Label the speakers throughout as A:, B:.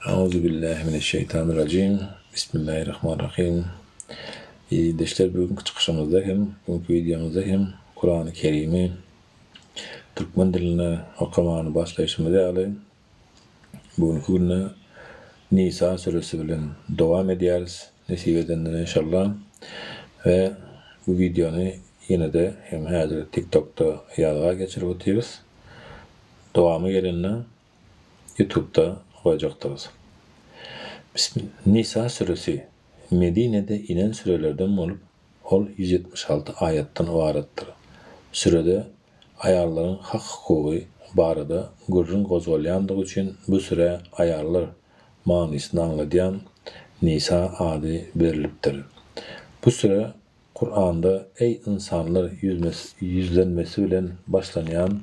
A: Auzubillahi mineşşeýtanirrajim. Bismillahirrahmanirrahim. Ildeşler bugünkü çykyşymyzda hem, bugünkü wideomyzda hem Kurany Kerimi türkmen dilinde okamany başlaýşymyz ýaly bu günki günde Nisa süresi bilen dowam edýäris. Nesip edenden inşallah. We bu wideony ýene-de hem häzir TikTokda ýazga geçirip otyrys. Dowamy gelende Ýutubda goýjakdyrys. Bismi Nisa süresi Medinede inen sürelerden bolup, ol 176 aýatdan ybaratdyr. Sürede aýallaryň hak-hukugy barada gürrüň gozgalýandygy üçin bu sürä aýallar manysyny aňladýan Nisa ady berlipdir. Bu süre Kuranda Eý ynsanlar ýüzlenmesi bilen başlanýan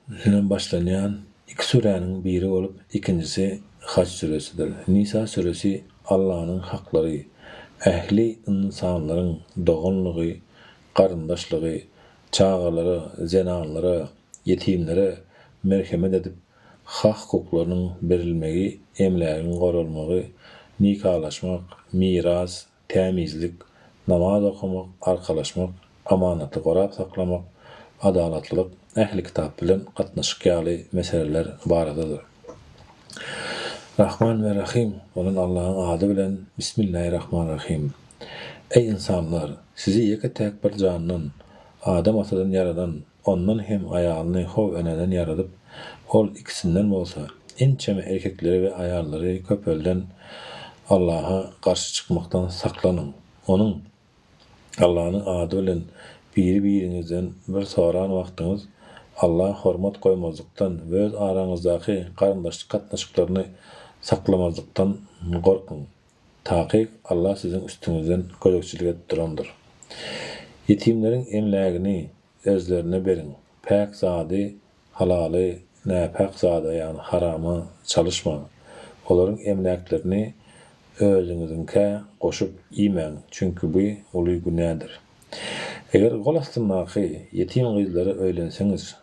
A: bilen başlanýan iki süräniň biri bolup, ikinjisi Haç süresidir. Nisa süresi Allanyň haklary, ähli ynsanlaryň doganlygy, garyndaşlygy, çagalara, zenanlara, ýetimlere merhemet edip hak-hukuklarynyň berilmegi, emlägiň goralmagy, nikalaşmak, miras, tämizlik, namaz okamak, arkalaşmak, amanaty gorap saklamak, adalatlylyk, ähli kitap bilen gatnaşyk ýaly meseleler baradadyr. Rahman we Rahym bolan Allahyň ady bilen Bismillahirrahmanirrahym. Eý ynsanlar! Sizi ýeke-täk bir jandan, Adam atadan ýaradan Ondan hem aýalyny How eneden ýaradyp, ol ikisinden bolsa, ençeme erkekleri we aýallary köpelden Allaha garşy çykmakdan saklanyň. Onuň, Allanyň, ady bilen biri-biriňizden bir soran wagtyňyz, Alla hormat goýmazlykdan we öz araňyzdaky garyndaşlyk gatnaşyklaryny saklamazlykdan gorkuň. Takyk Alla siziň üstüňizden gözegçilik edip durandyr. Ýetimleriň emlägini özlerine beriň. Päk zady halaly näpäk zada ýagny harama çalyşmaň. Olaryň emläklerini özüňiziňkä goşup iýmäň, çünki bu uly günädir. Eger gol astyndaky ýetim gyzlara öýlenseňiz,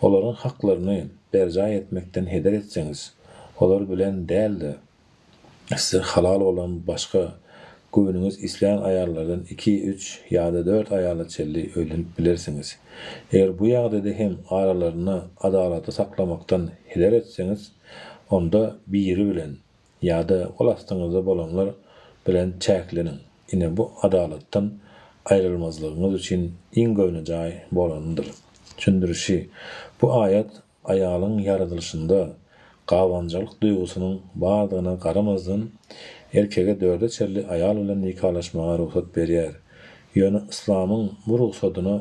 A: olaryň haklaryny berjaý etmekden heder etseňiz, olar bilen däl-de, Size halal bolan başga göwnüňiz islän aýallardan iki, üç ýa-da dört aýala çenli öýlenip bilersiňiz. Eger bu ýagdaýda hem aralarynda adalaty saklamakdan heder etseňiz, onda biri bilen ýa-da gol astyňyzda bolanlar bilen çäkleniň. Ine bu adalatdan aýrylmazlygyňyz üçin iň göwnejaý bolanydyr. Düşündirişi, Bu aýat Aýalyň ýaradylyşynda gabanjalyk duýgusynyň bardygyna garamazdan, erkege dörde çenli aýal bilen nikalaşmaga rugsat berýär. Ýöne yslamyň bu rugsadyna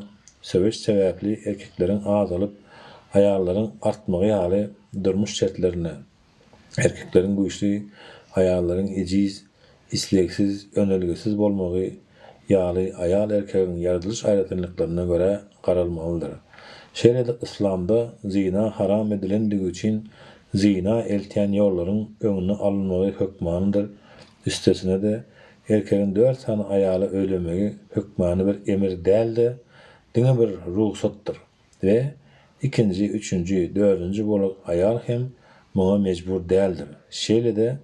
A: söweş sebäpli erkekleriň azalyp, aýallaryň artmagy ýaly durmuş şertlerinde, Erkekleriň güýçli, aýallaryň ejiz, islegsiz, önelgesiz bolmagy ýaly aýal-erkegiň ýaradylyş aýratynlyklaryna görä garalmalydyr. Şeýle-de yslamda zyna haram edilendigi üçin zyna eltýän ýollaryň öňüni alynmagy hökmanydyr, üstesine-de, erkegiň dört sany aýala öýlenmegi hökmany bir emir däl-de, diňe bir rugsatdyr. We ikinji, üçünji, dördünji bolan aýal hem muňa mejbur däldir. Şeýle-de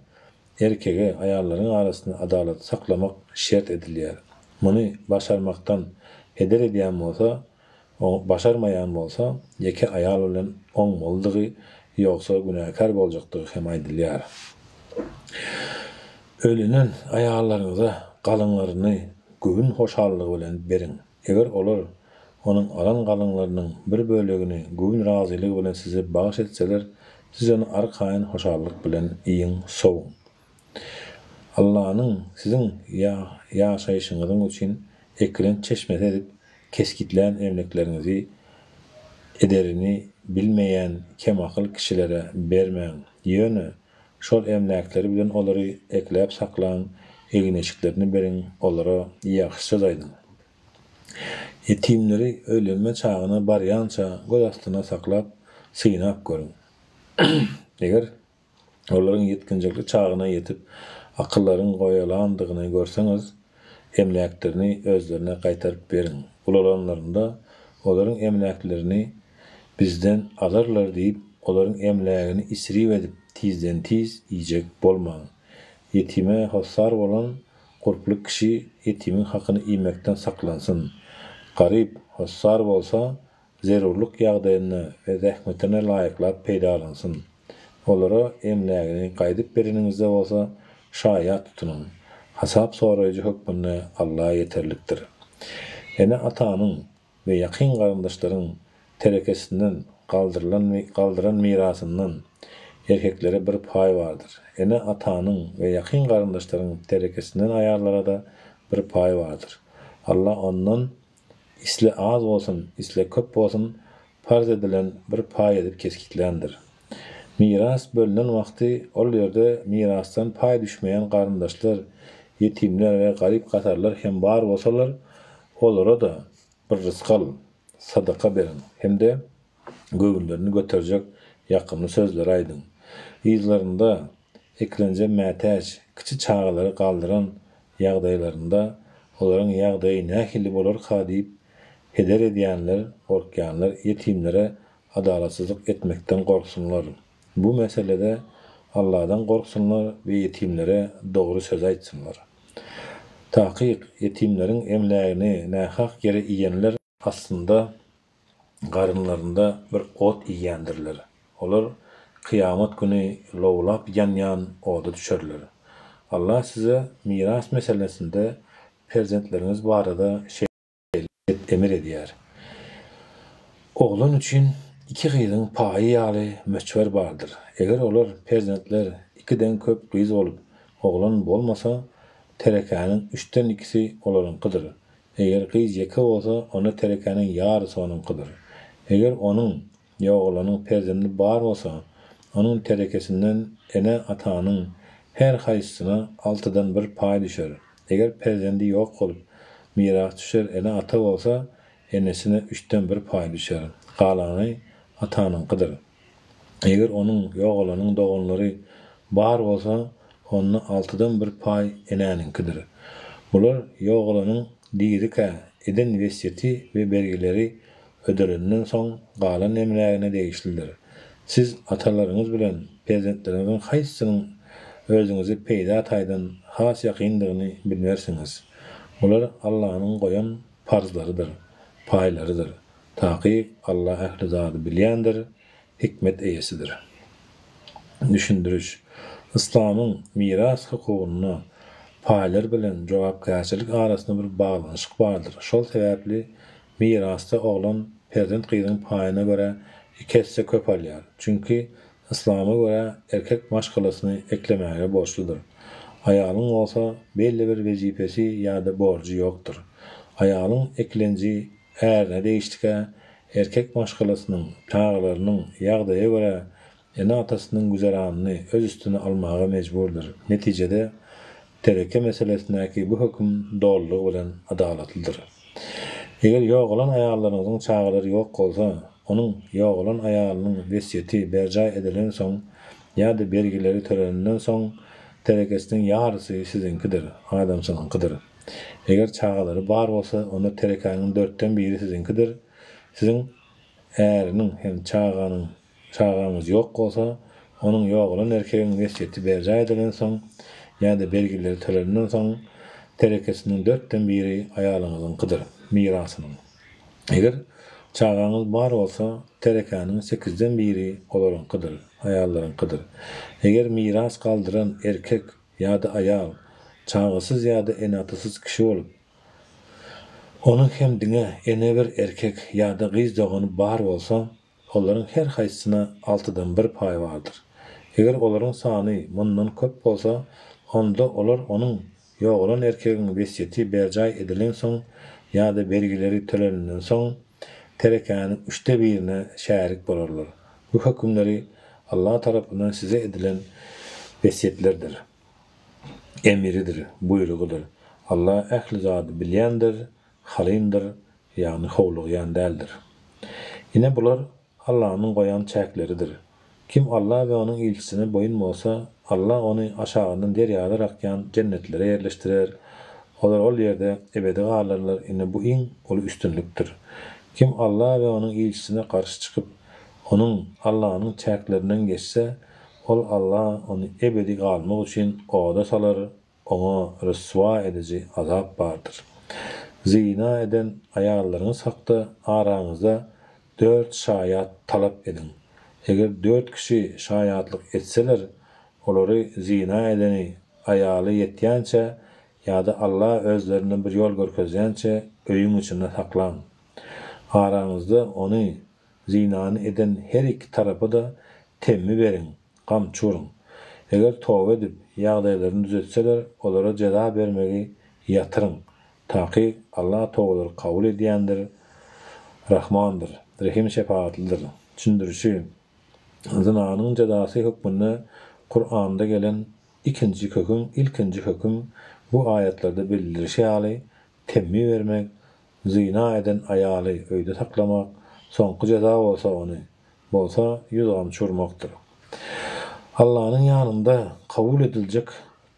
A: erkege aýallaryň arasynda adalaty saklamak şert edilýär. Muny başarmakdan heder edýän bolsa, başarmaýan bolsa, ýeke aýal bilen oňmalydygy, ýogsa günäkär boljakdygy hem aýdylýar. Öýlenen aýallaryňyza galyňlaryny göwün hoşallygy bilen beriň. Eger olar onuň alan galyňlarynyň bir bölegini göwün razylygy bilen size bagyş etseler, siz ony arkaýyn hoşallyk bilen iýiň, sowuň. Allanyň siziň ýaşaýşyňyzyň üçin eklenç çeşmesi edip kesgitlän emläkleriňizi ederini bilmeýän kemakyl kişilere bermäň. Ýöne şol emläkleri bilen olary ekläp saklaň, egin-eşiklerini beriň, olara ýagşy söz aýdyň. Ýetimleri öýlenme çagyna barýança göz astynda saklap, synap görüň. Eger olaryň ýetginjeklik çagyna ýetip, akyllaryň goýalandygyny görseňiz, emläklerini özlerine gaýtaryp beriň. Ulalanlarynda olaryň emläklerini bizden alarlar diýip. olaryň emlägini isrip edip tizden-tiz iýjek bolmaň. Ýetime hossar bolan gurply kişi ýetimiň hakyny iýmekden saklansyn. Garyp, hossar bolsa, zerurlyk ýagdaýynda we zähmetine laýyklap peýdalansyn. Olara emlägini gaýdyp bereniňizde bolsa, şaýat tutunyň. Hasap soraýjy hökmünde Alla ýeterlikdir. Ene-atanyň we ýakyn garyndaşlaryň terekesinden galdyrylan galdyran mirasyndan erkeklere bir paý bardyr. Ene-atanyň we ýakyn garyndaşlaryň terekesinden aýallara-da bir paý bardyr. Alla ondan isle az bolsun, isle köp bolsun parz edilen bir paý edip kesgitländir. Miras bölünen wagty ol ýerde mirasdan paý düşmeýän garyndaşlar, ýetimler we garyp-gasarlar hem bar bolsalar, olara-da bir rysgal, sadaka beriň hem-de göwünlerini göterjek ýakymly sözleri aýdyň. Yzlarynda eklenje mätäç kiçi çagalary galdyran ýagdaýlarynda olaryň ýagdaýy nähili bolarka diýip heder edýänler, gorkýanlar ýetimlere adalatsyzlyk etmekden gorksunlar. Bu meselede Alladan gorksunlar we ýetimlere dogry söz aýtsynlar. Takyk, ýetimleriň emlägini nähak ýere iýenler aslynda garynlarynda bir ot iýýändirler. Olar kyýamat güni lowlap ýanýan oda düşerler. Allah size miras meselesinde perzentleriňiz barada şeýle. Diýip emir edýär. Oglan üçin iki gyzyň paýy ýaly möçber bardyr. Eger olar, perzentler, ikiden köp gyz bolup, oglan bolmasa, terekäniň üçden ikisi olaryňkydyr. Eger gyz ýeke bolsa, onda terekäniň ýarysy onuňkydyr. Eger onuň, Ýogalanyň perzendi bar bolsa, onuň terekesinden ene-atanyň her haýsysyna altydan bir paý düşer. Eger perzendi ýok bolup, mirasdüşer ene-ata bolsa, enesine üçden bir paý düşer. Galany atanyňkydyr. Eger onuň, ýogalanyň doganlary bar bolsa, onda altydan bir paý enäniňkidir. Bular ýogalanyň dirikä eden wesýeti we bergileri ödelenden soň galan emlägine degişlidir. Siz atalaryňyz bilen perzentleriňiziň haýsysynyň özüňize peýda taýdan has ýakyndygyny bilmersiňiz. Bular Allanyň goýan parzlarydyr, paýlarydyr. Takyk Alla ähli zady bilýändir, hikmet eýesidir. Düşündiriş, Yslamyň miras hukugynda paýlar bilen jogapkärçilik arasynda bir baglanyşyk bardyr. Şol sebäpli Mirasda oglan perzent gyzyň paýyna görä iki esse köp alýar. Çünki yslama görä erkek maşgalasyny eklemäge borçludyr. Aýalyň bolsa belli bir wezipesi ýa-da borjy ýokdur. Aýalyň eklenji ärine degişlikä erkek maşgalasynyň, çagalarynyň ýagdaýa görä ene-atasynyň güzeranyny öz üstüne almaga mejburdyr. Netijede, tereke meselesindäki bu höküm dolulygy bilen adalatlydyr. Eger ýogalan aýallaryňyzyň çagalary ýok bolsa, onuň ýogalan aýalynyň wesýeti berjaý edilensoň ýa-da bergileri töleninden soň, terekesiniň ýarysy siziňkidir, adamsynyňkydyr. Eger çagalary bar bolsa, onda terekäniň dörtden biri siziňkidir, siziň äriniň hem çaganyň Çagaňyz ýok bolsa, onuň ýogalan erkegiň wesýeti berjaý edilensoň ýa-da bergileri töleninden soň, terekesiniň dörtden biri aýalyňyzyňkydyr, mirasynyň. Eger çagaňyz bar bolsa, terekäniň sekizden biri olaryňkydyr, aýallaryňkydyr. Eger miras galdyran erkek ýa-da aýal çagasyz ýa-da ene-atasyz kişi bolup, onuň hem diňe ene bir erkek ýa-da gyz dogany bar bolsa, Olaryň her haýsysyna altydan bir paý bardyr. Eger olaryň sany mundan köp bolsa, onda olar onuň, ýogalan erkegiň wesýeti berjaý edilensoň ýa-da bergileri töleninden soň, terekäniň üçde birine şärik bolarlar. Bu hökümleri Allah tarapyndan size edilen wesýetlerdir, emiridir, buýrugydyr. Allah ähli zady bilýändir, halymdyr, ýagny howlugýan däldir. Ine bular Allanyň goýan çäkleridir. Kim Alla we Onuň ilçisine boýun bolsa, Alla ony aşagyndan derýalar akýan jennetlere ýerleşdirer, olar ol ýerde ebedi galarlar, ine bu iň uly üstünlikdir. Kim Alla we Onuň ilçisine garşy çykyp, Onuň, Allanyň, çäklerinden geçse, Ol, Alla, ony ebedi galmak üçin oda salar, oňa ryswa ediji azap bardyr. Zyna eden aýallaryňyz hakda araňyzda dört şaýat talap ediň. Eger dört kişi şaýatlyk etseler, olary zyna edeni aýaly ýetýänçä ýa-da Alla özlerine bir ýol görkezýänçä öýüň içinde saklaň. Araňyzda ony, zynany eden her iki tarapa-da temmi beriň, gamçy uruň. Eger toba edip, ýagdaýlaryny düzetseler, olara jeza bermegi ýatyryň. Takyk, Alla tobalary kabul edýändir, Rahmandyr, Rehim-şepagatlydyr. Düşündirişi, Zynanyň jezasy hökmünde Kuranda gelen ikinji höküm, ilkinji höküm bu aýatlarda bildirilişi ýaly, temmi bermek, zyna eden aýaly öýde saklamak, soňky jeza bolsa ony, bolsa ýüz gamçy urmakdyr. Allanyň ýanynda kabul ediljek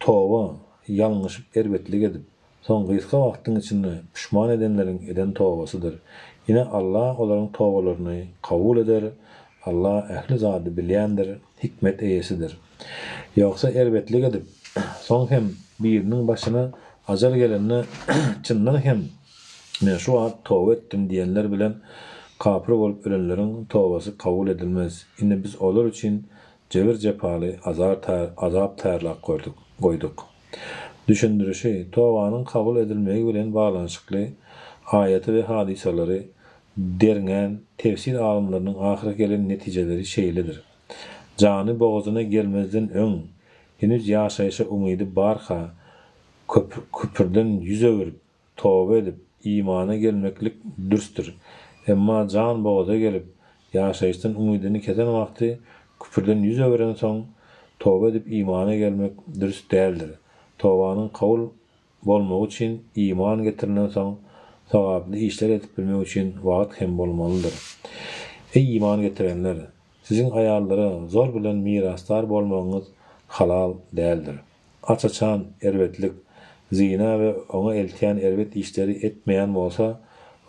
A: toba, ýalňyşyp erbetlik edip, soň gysga wagtyň içinde puşman edenleriň eden tobasydyr. Ine Alla olaryň tobalaryny kabul eder, Alla ähli zady bilýändir, hikmet eýesidir. Ýogsa erbetlik edip, soň hem biriniň başyna ajal gelende çyndan hem men şu wagt toba etdim diýenler bilen kapyr bolup ölenleriň tobasy kabul edilmez. Ine biz olar üçin jebir-jepaly azap taýýarlap goýduk. Düşündirişi, Tobanyň kabul edilmegi bilen baglanyşykly aýaty we hadysalary derňän tefsir alymlarynyň ahyry gelen netijeleri şeýledir, Jany bogazyna gelmezden öň, heniz ýaşaýşa umydy barka, küpürden ýüz öwürip, toba edip, imana gelmeklik dürsdür. Emma jan bogaza gelip, ýaşaýyşdan umydyny kesen wagty küpürden ýüz öwürensoň, toba edip imana gelmek dürs däldir. Tobanyň kabul bolmagy üçin iman getirilensoň, sogaply işler edip bilmek üçin wagt hem bolmalydyr. Eý iman getirenler! Siziň aýallara zor bilen mirasdar bolmagyňyz halal däldir. Aç-açan erbetlik, zyna we oňa eltýän erbet işleri etmeýän bolsa,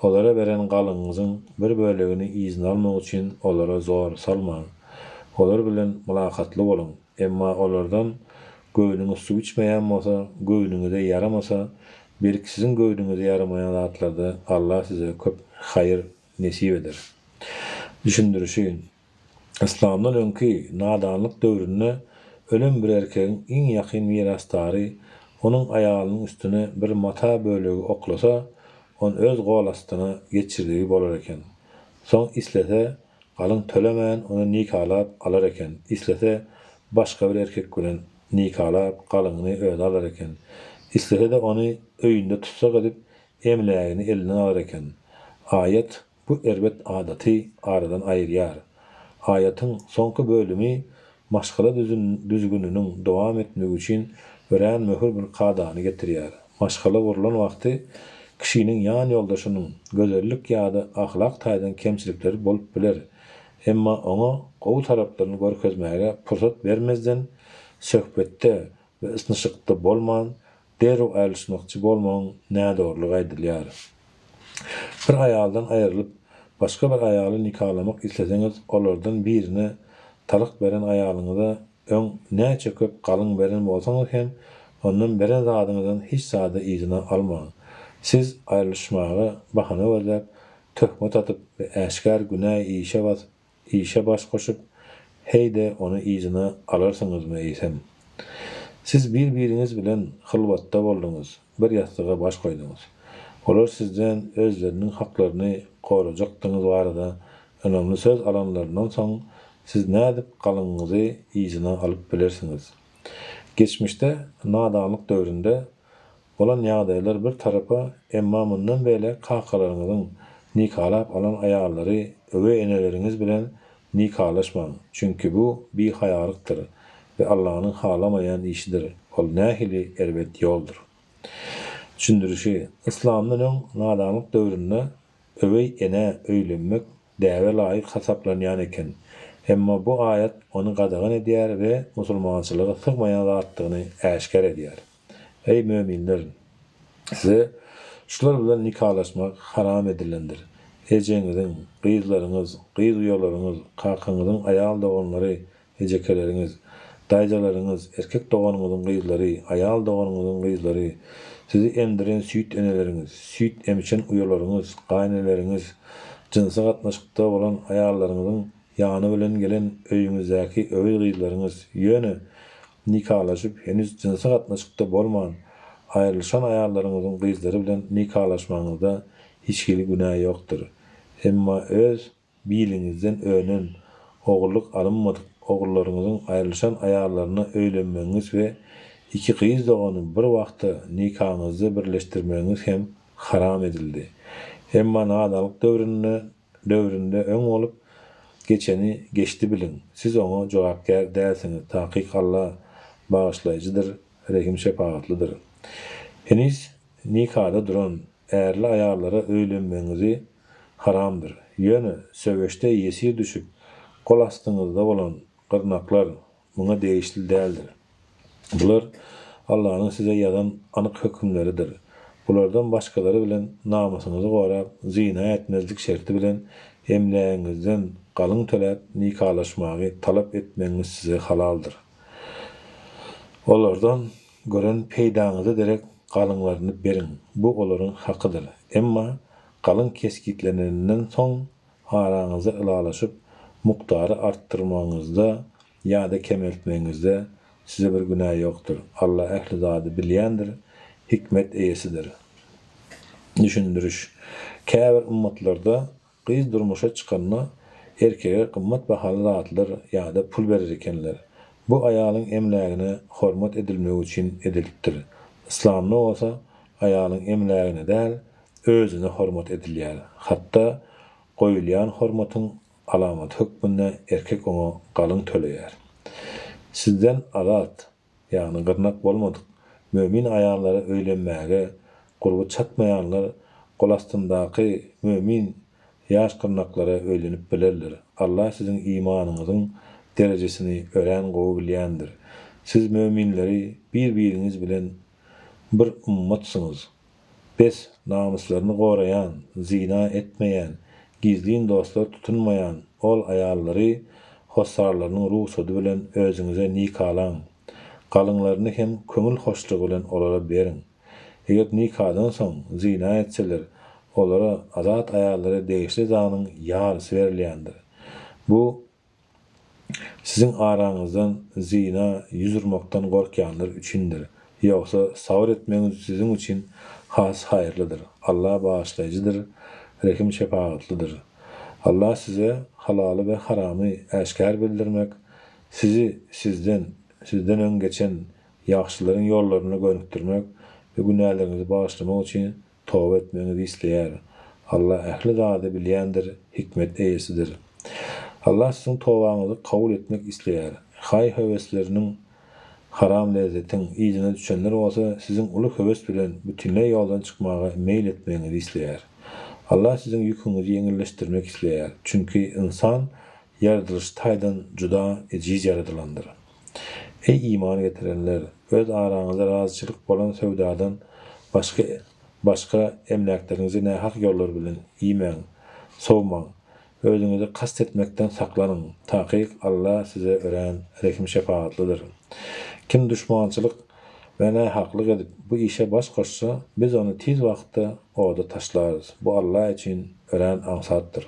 A: olara beren galyňyňyzyň bir bölegini yzyna almak üçin olara zor salmaň. Olar bilen mylakatly boluň. Emma olardan göwnüňiz suw içmeýän bolsa, göwnüňize ýaramasa, belki siziň göwnüňize ýaramaýan zatlarda Alla size köp haýyr nesip eder. Düşündirişi, Yslamdan öňki nadanlyk döwründe ölen bir erkegiň iň ýakyn mirasdary onuň aýalynyň üstüne bir mata bölegi oklasa, ony öz gol astyna geçirdigi bolar eken. Soň islese, galyň tölemän ony nikalap alar eken, islese, başga bir erkek bilen nikalap galyňyny özi alar eken, islese-de ony öýünde tussag edip, emlägini elinden alar eken. Aýat bu erbet adaty aradan aýyrýar. Aýatyň soňky bölümi maşgala düzgüniniň dowam etmegi üçin örän möhür bir kadany getirýär. Maşgala gurlan wagty kişiniň ýan ýoldaşynyň gözellik ýa-da ahlak taýdan kemçilikleri bolup biler. Emma oňa gowy taraplaryny görkezmäge pursat bermezden, söhbetde we ysnyşykda bolman, derrew aýrylyşmakçy bolmagyň nädogrulygy aýdylýar. Bir aýaldan aýrylyp, başga bir aýaly nikalamak isleseňiz, olardan birine talak beren aýalyňyza öň näçe köp galyň beren bolsaňyz hem, ondan beren zadyňyzdan hiç zady yzyna almaň. Siz aýrylyşmaga bahana gözläp, töhmet atyp we äşgär günä işe basyp, Işe baş goşup, heý-de ony yzyna alarsyňyzmy eýsem? Siz bir-biriňiz bilen hylwatda bolduňyz, bir ýassyga baş goýduňyz. Olar sizden özleriniň haklaryny gorajakdygyňyz barada ynamly söz alanlaryndan soň, siz nädip galyňyňyzy yzyna alyp bilersiňiz? Geçmişde, nadanlyk döwründe Bolan ýagdaýlar bir tarapa, emma mundan beýläk kakalaryňyzyň nikalap alan aýallary öweý eneleriňiz bilen nikalaşmaň, çünki bu bihaýalykdyr we Allanyň halamaýan işidir, ol nähili erbet ýoldur. Düşündirişi, Yslamdan öň nadanlyk döwründe öweý enä öýlenmek däbe laýyk hasaplanýan eken. Emma bu aýat ony gadagan edýär we musulmançylyga sygmaýan zatdygyny äşgär edýär. Eý, möminler! Size şular bilen nikalaşmak haram edilendir. Ejeňiziň, gyzlaryňyz, gyz uýalaryňyz, kakaňyzyň aýal doganlary, ejekeleriňiz, daýzalaryňyz, erkek doganyňyzyň gyzlary, aýal doganyňyzyň gyzlary, sizi emdiren süýt eneleriňiz, süýt emişen uýalaryňyz, gaýyneneleriňiz, jynsy gatnaşykda bolan aýallaryňyzyň ýany bilen gelen öýüňizdäki öweý gyzlaryňyz, ýöne nikalaşyp, heniz jynsy gatnaşykda bolman, aýrylyşan aýallaryňyzyň gyzlary bilen nikalaşmagyňyzda hiç hili günä ýokdur. Emma öz Biliňizden önen, ogullyk alynmadyk ogullaryňyzyň aýrylyşan aýallaryna öýlenmegiňiz we iki gyz dogany bir wagtda nikaňyzda birleşdirmegiňiz hem haram edildi. Emma nadanlyk döwründe döwründe öň bolup geçeni geçdi biliň, siz oňa jogapkär dälsiňiz, takyk Alla Bagyşlaýjydyr, Rehim-şepagatlydyr. Heniz nikada duran ärli aýallara öýlenmegiňizi haramdyr. Ýöne söweşde ýesir düşüp, gol astyňyzda bolan gyrnaklar muňa degişli däldir. Bular Allanyň size ýazan anyk hökümleridir. Bulardan başgalary bilen namysyňyzy gorap, zyna etmezlik şerti bilen emlägiňizden galyň töläp nikalaşmagy talap etmegiňiz size halaldyr. Olardan gören peýdaňyza derek galyňlaryny beriň, bu olaryň hakydyr. Emma galyň kesgitleneninden soň araňyzda ylalaşyp, mukdary artdyrmagyňyzda ýa-da kemeltmegiňizde size bir günä ýokdur. Alla ähli zady bilýändir, hikmet eýesidir. Düşündiriş, Käbir ymmatlarda Gyz durmuşa çykanda erkege gymmat bahaly zatlar ýa-da pul berer ekenler. Bu aýalyň emlägine hormat edilmegi üçin edilipdir. Yslamda bolsa aýalyň emlägine däl, özüne hormat edilýär. Hatda goýulýan hormatyň alamaty hökmünde erkek oňa galyň töleýär. Sizden azat, ýagny gyrnak bolmadyk, mömin aýallara öýlenmäge gurby çatmaýanlar golastyndaky mömin ýaş gyrnaklara öýlenip bilerler. Allah siziň imanyňyzyň derejesini örän gowy bilýändir. Siz möminleri bir-biriňiz bilen bir ummatsyňyz. Bes, namyslaryny goraýan, zyna etmeýän, gizlin dostlar tutunmaýan ol aýallary hossarlarynyň rugsady bilen özüňize nikalaň. Galyňlaryny hem köňül hoşlugy bilen olara beriň. Eger nikadan soň zyna etseler, olara azat aýallara degişli zanyň ýarysy berilýändir. Bu Siziň araňyzdan zyna ýüz urmakdan gorkýanlar üçindir. Ýogsa sabyr etmegiňiz siziň üçin has haýyrlydyr. Allah bagyşlaýjydyr, rehim-şepagatlydyr. Allah size halaly we haramy äşgär bildirmek, sizi sizden, sizden öň geçen ýagşylaryň ýollaryna gönükdirmek we günäleriňizi bagyşlamak üçin Toba etmegiňizi isleýär. Allah ähli zady bilýändir, hikmet eýesidir. Allah siziň tobaňyzy kabul etmek isleýär. Haý-höwesleriniň, haram lezzetiň, yzyna düşenler bolsa siziň uly höwes bilen bütinleý ýoldan çykmaga meýil etmegiňizi isleýär. Allah siziň ýüküňizi ýeňilleşdirmek isleýär. Çünki ynsan ýaradylyş taýdan juda ejiz ýaradylandyr. Eý iman getirenler! Öz araňyzda razyçylyk bolan söwdadan başga başga emläkleriňizi nähak ýollar bilen iýmäň, sowmaň. Özüňize kast etmekden saklanyň. Takyk Alla size örän rehim-şepagatlydyr. Kim duşmançylyk we nähaklyk edip, bu işe baş goşsa, biz ony tiz wagtda oda taşlarys. Bu Alla üçin örän aňsatdyr.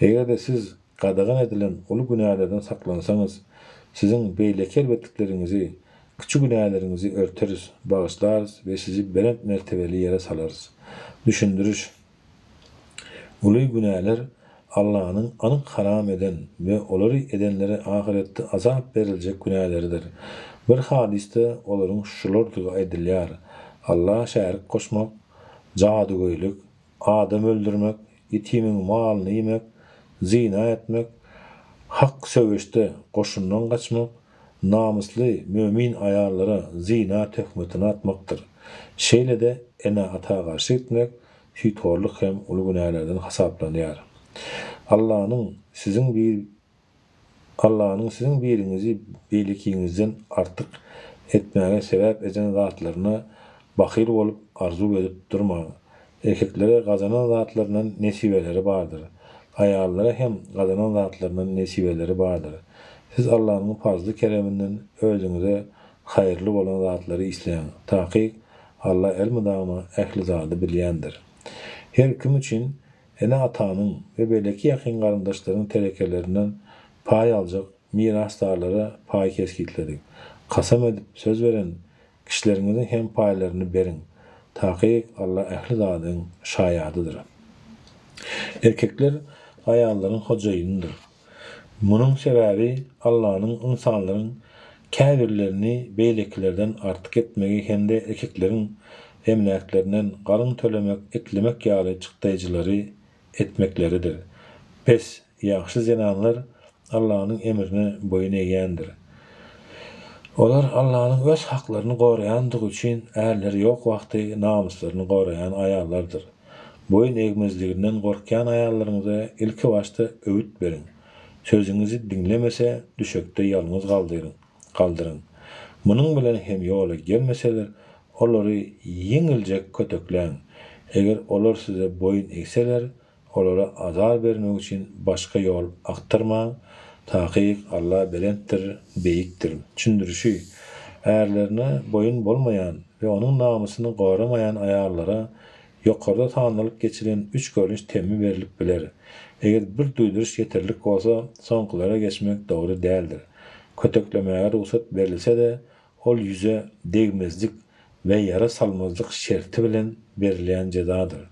A: Eger-de siz Gadagan edilen uly günälerden saklansaňyz, siziň beýleki erbetlikleriňizi, kiçi günäleriňizi örteris, bagyşlarys we sizi belent mertebeli ýere salarys. Düşündiriş, Uly günäler Allanyň anyk haram eden we olary edenlere ahyretde azap beriljek günäleridir. Bir hadysda olaryň şulardygy aýdylýar, Alla şärik goşmak, jadygöýlük, Adam öldürmek, ýetimiň malyny iýmek, zyna etmek, hak söweşde goşundan gaçmak, namysly mömin aýallara zyna töhmetini atmakdyr. Şeýle-de ene-ata garşy gitmek, süýthorluk hem uly günälerden hasaplanýar. Allanyň siziň bir Allanyň siziň biriňizi beýlekiňizden artyk etmäge sebäp eden zatlaryna bahyl bolup arzuw edip durmaň. Erkeklere gazanan zatlaryndan nesibeleri bardyr. Aýallara hem gazanan zatlaryndan nesibeleri bardyr. Siz Allanyň pazly-kereminden özüňize haýyrly bolan zatlary isläň. Takyk, Alla elmydama ähli zady bilýändir. Her kim üçin ene-atanyň we beýleki ýakyn garyndaşlaryň terekelerinden paý aljak mirasdarlara paý kesgitledik. Kasam edip söz beren Kişileriňiziň hem paýlaryny beriň. Takyk Alla ähli zadyň şaýadydyr. Erkekler aýallaryň hojaýynydyr. Munuň sebäbi Allanyň ynsanlaryň käbirlerini beýlekilerden artyk etmegi hem-de erkekleriň emläklerinden galyň tölemek, eklemek ýaly çykdaýjylary etmekleridir. Bes, ýagşy zenanlar Allanyň emrine boýun egýändir. Olar Allanyň öz haklaryny goraýandygy üçin ärleri ýok wagty namyslaryny goraýan aýallardyr. Boýun egmezliginden gorkýan aýallaryňyza ilki başda öwüt beriň. Sözüňizi diňlemese düşekde ýalňyz galdyryň. Galdyryň. Munuň bilen hem ýola gelmeseler, olary ýeňiljek kötekläň. Eger olar size boýun egseler, olara azar bermek üçin başga ýol agtarmaň. Takyk Alla belentdir, beýikdir. Düşündirişi, Ärlerine boýun bolmaýan we onuň namysyny goramaýan aýallara Ýokarda sanalyp geçilen üç görnüş temmi berlip biler. Eger bir duýduryş ýeterlik bolsa, soňkulara geçmek dogry däldir. Köteklemäge rugsat berilse-de, ol ýüze degmezlik we ýara salmazlyk şerti bilen berilýän jezadyr.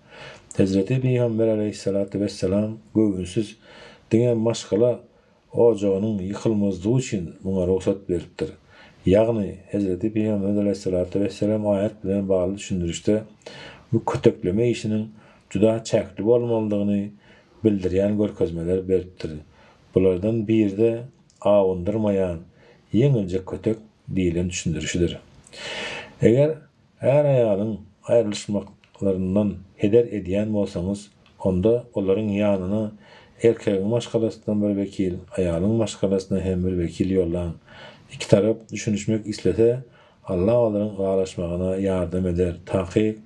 A: Hezreti Pygamber aleýhissalatu wessalam göwünsiz, diňe maşgala ojagynyň ýykylmazlygy üçin muňa rugsat beripdir. Ýagny, hezreti Pygamberimiz aleýhissalatu wesselam aýat bilen bagly düşündirişde bu kötekleme işiniň juda çäkli bolmalydygyny bildirýän görkezmeler beripdir. Bulardan biri-de awundyrmaýan ýeňiljek kötek diýlen düşündirişidir. Eger Är-aýalyň aýrylyşmaklaryndan heder edýän bolsaňyz, onda olaryň ýanyna erkegiň maşgalasyndan bir wekil, aýalyň maşgalasyndan hem bir wekil ýollaň. Iki tarap düşünişmek islese, Alla olaryň ylalaşmagyna ýardam eder. Takyk,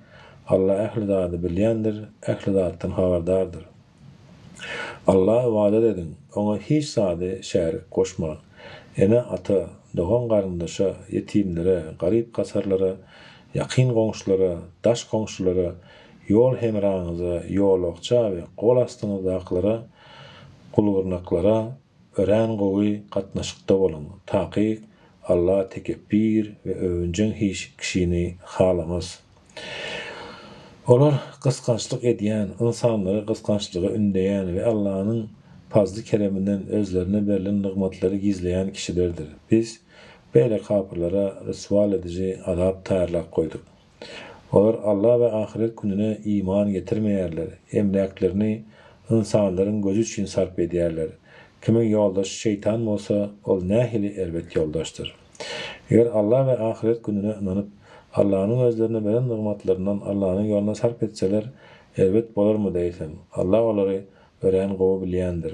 A: Alla ähli zady bilýändir, ähli zatdan habardardyr. Alla ybadat ediň, Oňa hiç zady şärik goşmaň. Ene-ata, dogan-garyndaşa, ýetimlere, garyp-gasarlara, ýakyn goňşulara, daş goňşulara, ýol hemraňyza, ýolagça we gol astyňyzdakylara, gulgyrnaklara örän gowy gatnaşykda boluň. Takyk, Alla tekepbir we öwünjeň hiç kişini halamaz. Olar gysgançlyk edýän, ynsanlary gysgançlyga ündeýän we Allanyň pazly-kereminden özlerine berlen nygmatlary gizleýän kişilerdir. Biz beýle kapyrlara ryswal ediji azap taýýarlap goýduk. Olar Alla we ahyret gününe iman getirmeýärler, emläklerini ynsanlaryň gözi üçin sarp edýärler. Kimiň ýoldaşy şeýtan bolsa, ol nähili erbet ýoldaşdyr. Eger Alla we ahyret gününe ynanyp, Allanyň özlerine beren nygmatlaryndan Allanyň ýoluna sarp etseler, erbet bolarmydy eýsem? Alla olary örän gowy bilýändir.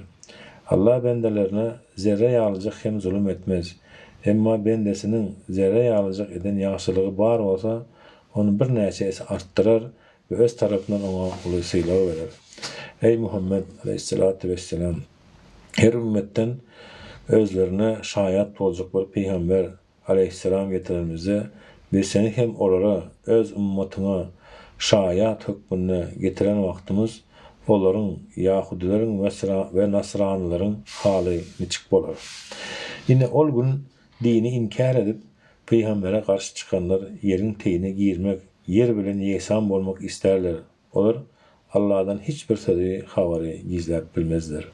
A: Alla bendelerine zerre ýalyjyk hem zulum etmez. Emma bendesiniň zerre ýalyjyk eden ýagşylygy bar bolsa, ony birnäçe esse artdyrar we öz tarapyndan oňa uly sylag berer. Eý Muhammet, aleýhissalatu wesselam! Her ümmetden özlerine şaýat boljak bir pygamber, aleýhissalam, getirenimizde, biz seni hem olara, öz ymmatyňa, şaýat hökmünde getiren wagtymyz, olaryň, ýahudileriň we nasranylaryň, haly niçik bolar? Ine, ol gün dini inkär edip, pygambere garşy çykanlar ýeriň teýine girmek, ýer bilen ýegsan bolmak islärler. Olar Alladan hiç bir sözi, habary gizläp bilmezler.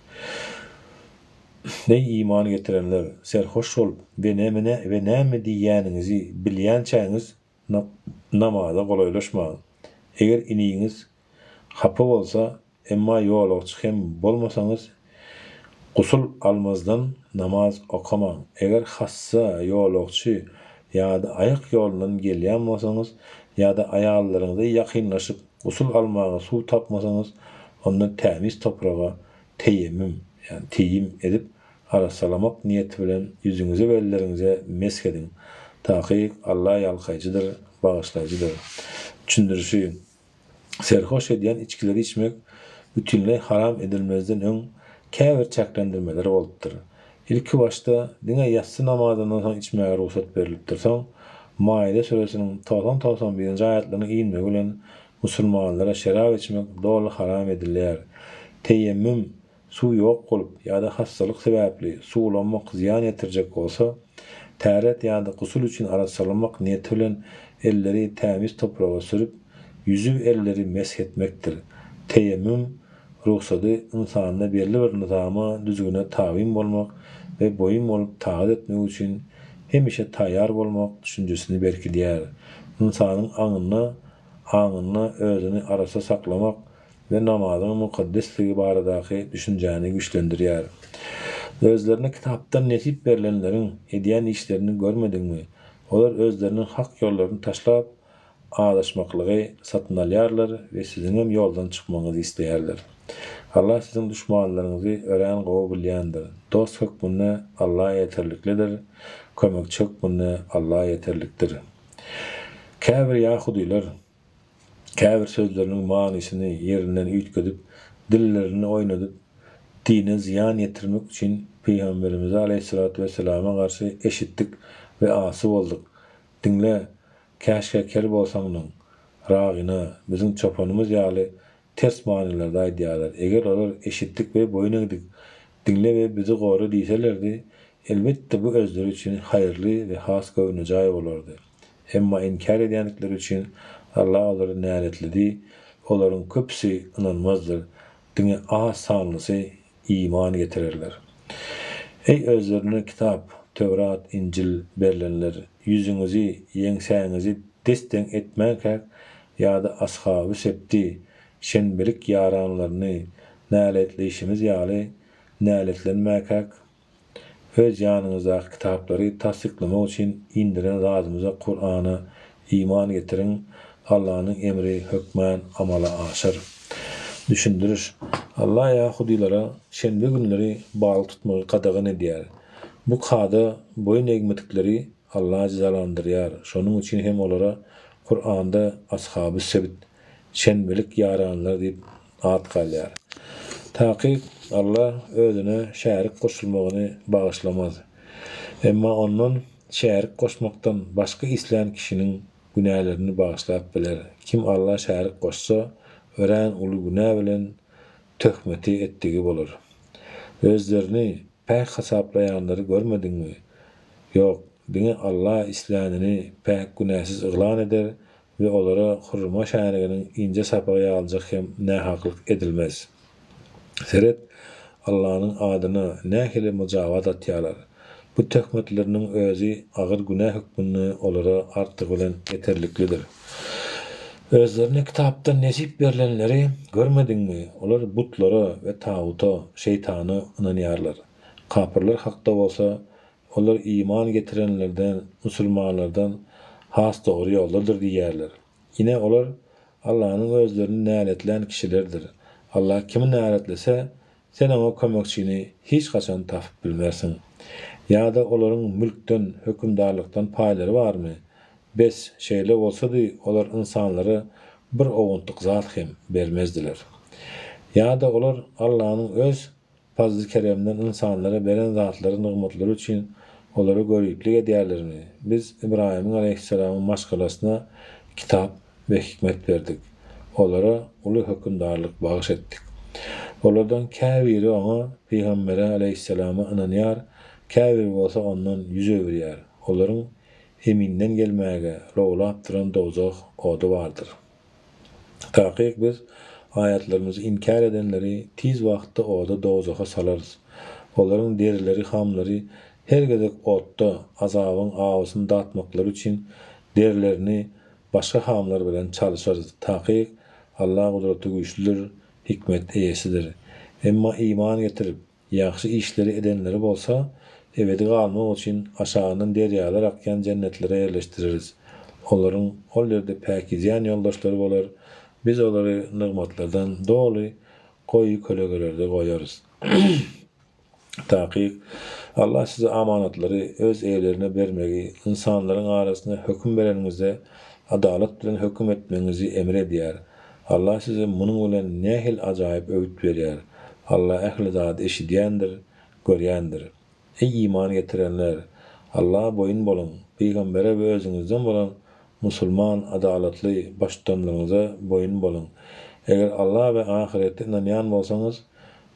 A: Eý, iman getirenler! Serhoş bolup we näme we näme diýýäniňizi bilýänçäňiz namaza golaýlaşmaň. Eger iniňiz hapa bolsa, Emma ýolagçy hem bolmasaňyz, gusul almazdan namaz okamaň. Eger hassa, ýolagçy ýa-da aýak ýolundan gelýän bolsaňyz ýa-da aýallaryňyza ýakynlaşyp gusul almaga suw tapmasaňyz, onda tämiz topraga teýemmüm, ýagny teýim edip arassalamak niýeti bilen ýüzüňize we elleriňize mesh ediň. Takyk, Alla ýalkaýjydyr, bagyşlaýjydyr. Düşündirişi. Serhoş edýän içgileri içmek bütinleý haram edilmezden öň käbir çäklendirmeler bolupdyr. Ilki başda diňe ýassy namazyndan soň içmäge rugsat berlipdir. Soň Maide süresiniň togsan-togsan birinji aýatlarynyň inmegi bilen musulmanlara şerap içmek doly haram edilýär. Teýemmüm Suw ýok bolup ýa-da hassalyk sebäpli suw ulanmak zyýan ýetirjek bolsa, täret ýa-da gusul üçin arassalamak niýeti bilen elleri tämiz topraga sürüp, ýüzi elleri mesh etmekdir. Teýemmüm rugsady ynsanda belli bir nyzama, düzgüne tabyn bolmak we boýun bolup tagat etmek üçin hemişe taýýar bolmak düşünjesini berkidýär. Ynsanyň aňynda aňynda özüni arassa saklamak we namazyň mukaddesligi baradaky düşünjäni güýçlendirýär. Özlerine kitapdan nesip berlenleriň edýän işlerini görmediňmi? Olar özleriniň hak ýollaryny taşlap, azaşmaklygy satyn alýarlar we siziňem ýoldan çykmagyňyzy isleýärler. Allah siziň duşmanlaryňyzy örän gowy bilýändir. Dost hökmünde Allah ýeterliklidir, kömekçi hökmünde Allah ýeterlikdir. Käbir ýahudylar käbir sözleriniň manysyny ýerinden üýtgedip, dillerini oýnadyp, dine zyýan ýetirmek üçin Pygamberimize aleýhissalatu wesselama garşy eşitdik we asy bolduk. Diňle, käşgä ker bolsaňnyň, ragyna, biziň çopanymyz ýaly ters manylarda aýdýarlar. Eger olar eşitdik we boýun egdik, diňle we bizi gora diýselerdi, elbetde bu özleri üçin haýyrly we has göwnejaý bolardy. Emma inkär edýändikleri üçin Allah olary näletledi, olaryň köpüsi ynanmazdyr, diňe az sanlysy iman getirerler. Eý özlerine kitap, Töwrat, Injil, berlenler! Ýüzüňizi, ýeňsäňizi des-deň etmänkäk ýa-da ashaby sebti, şenbelik ýaranlaryny, näletleýşimiz ýaly näletlenmäkäk, Öz ýanyňyzdaky kitaplary tassyklamak üçin indiren zadymyza Kurana iman getiriň, Allanyň emri hökmän amala aşar. Düşündiriş, Alla ýahudylara şenbe günleri balyk tutmagy gadagan edýär. Bu kada boýun egmedikleri Alla jezalandyrýar, şonuň üçin hem olara Kuranda Ashaby Sebt, şenbelik ýaranlar diýip at galýar. Takyk Alla Özüne şärik goşulmagyny bagyşlamaz. Emma Ondan şärik goşmakdan başga islän kişiniň günälerini bagyşlap biler. Kim Alla şärik goşsa, örän uly günä bilen töhmeti etdigi bolar. Özlerini päk hasaplaýanlary görmediňmi? Ýok, diňe Alla islänini päk günäsiz yglan eder we olara hurma şäniginiň ince sapagy ýalyjak hem nähaklyk edilmez. Seret, Allanyň adyna nähili myjabat atýarlar. Bu töhmetleriniň özi agyr günä hökmünde olara artygy bilen ýeterliklidir. Özlerine kitapdan nesip berlenleri görmediňmi? Olar butlara we taguta, şeýtana, ynanýarlar. Kapyrlar hakda bolsa, Olar iman getirenlerden, musulmanlardan, has dogry ýoldadyr diýýärler. Ine, olar Allanyň özlerini näletlän kişilerdir. Alla kimi näletlese, sen oňa kömekçini hiç haçan tapyp bilmersiň. Ýa-da olaryň mülkden, hökümdarlykdan paýlary barmy? Bes, şeýle bolsady, olar ynsanlara bir owuntyk zat hem bermezdiler. Ýa-da olar Allanyň öz Pazly-keremden ynsanlara beren zatlary, nygmatlary üçin olara göriplik edýärlermi? Biz Ybraýymyň aleýhissalamyň maşgalasyna kitap we hikmet berdik. Olara uly hökümdarlyk bagyş etdik. Olardan käbiri oňa, pygambere aleýhissalama, ynanýar, käbiri bolsa ondan ýüz öwürýär. Olaryň eminden gelmäge lowlap duran dowzah ody bardyr. Takyk biz aýatlarymyzy inkär edenleri tiz wagtda oda dowzaha salarys. Olaryň derileri hamlary her gezek otda azabyň awysyny datmaklary üçin derilerini başga hamlar bilen çalyşarys. Takyk Allah Gudratygüýçlüdir, hikmet eýesidir. Emma iman getirip, Ýagşy işleri edenleri bolsa, ebedi galmak üçin aşagyndan derýalar akýan jennetlere ýerleşdireris. Olaryň ol ýerde päkizýän ýoldaşlary bolar, Biz olary nygmatlardan doly goýy kölegelerde goýarys. Takyk, Allah size amanatlary öz eýelerine bermegi, ynsanlaryň arasynda höküm bereniňizde adalat bilen höküm etmegiňizi emr edýär. Allah size munuň bilen nähili ajaýyp öwüt berýär. Allah ähli zady eşidýändir, görýändir. Eý iman getirenler! Allaha boýun boluň, pygambere we özüňizden bolan musulman adalatly baştutanlaryňyza boýun boluň. Eger Allaha we ahyrete ynanýan bolsaňyz,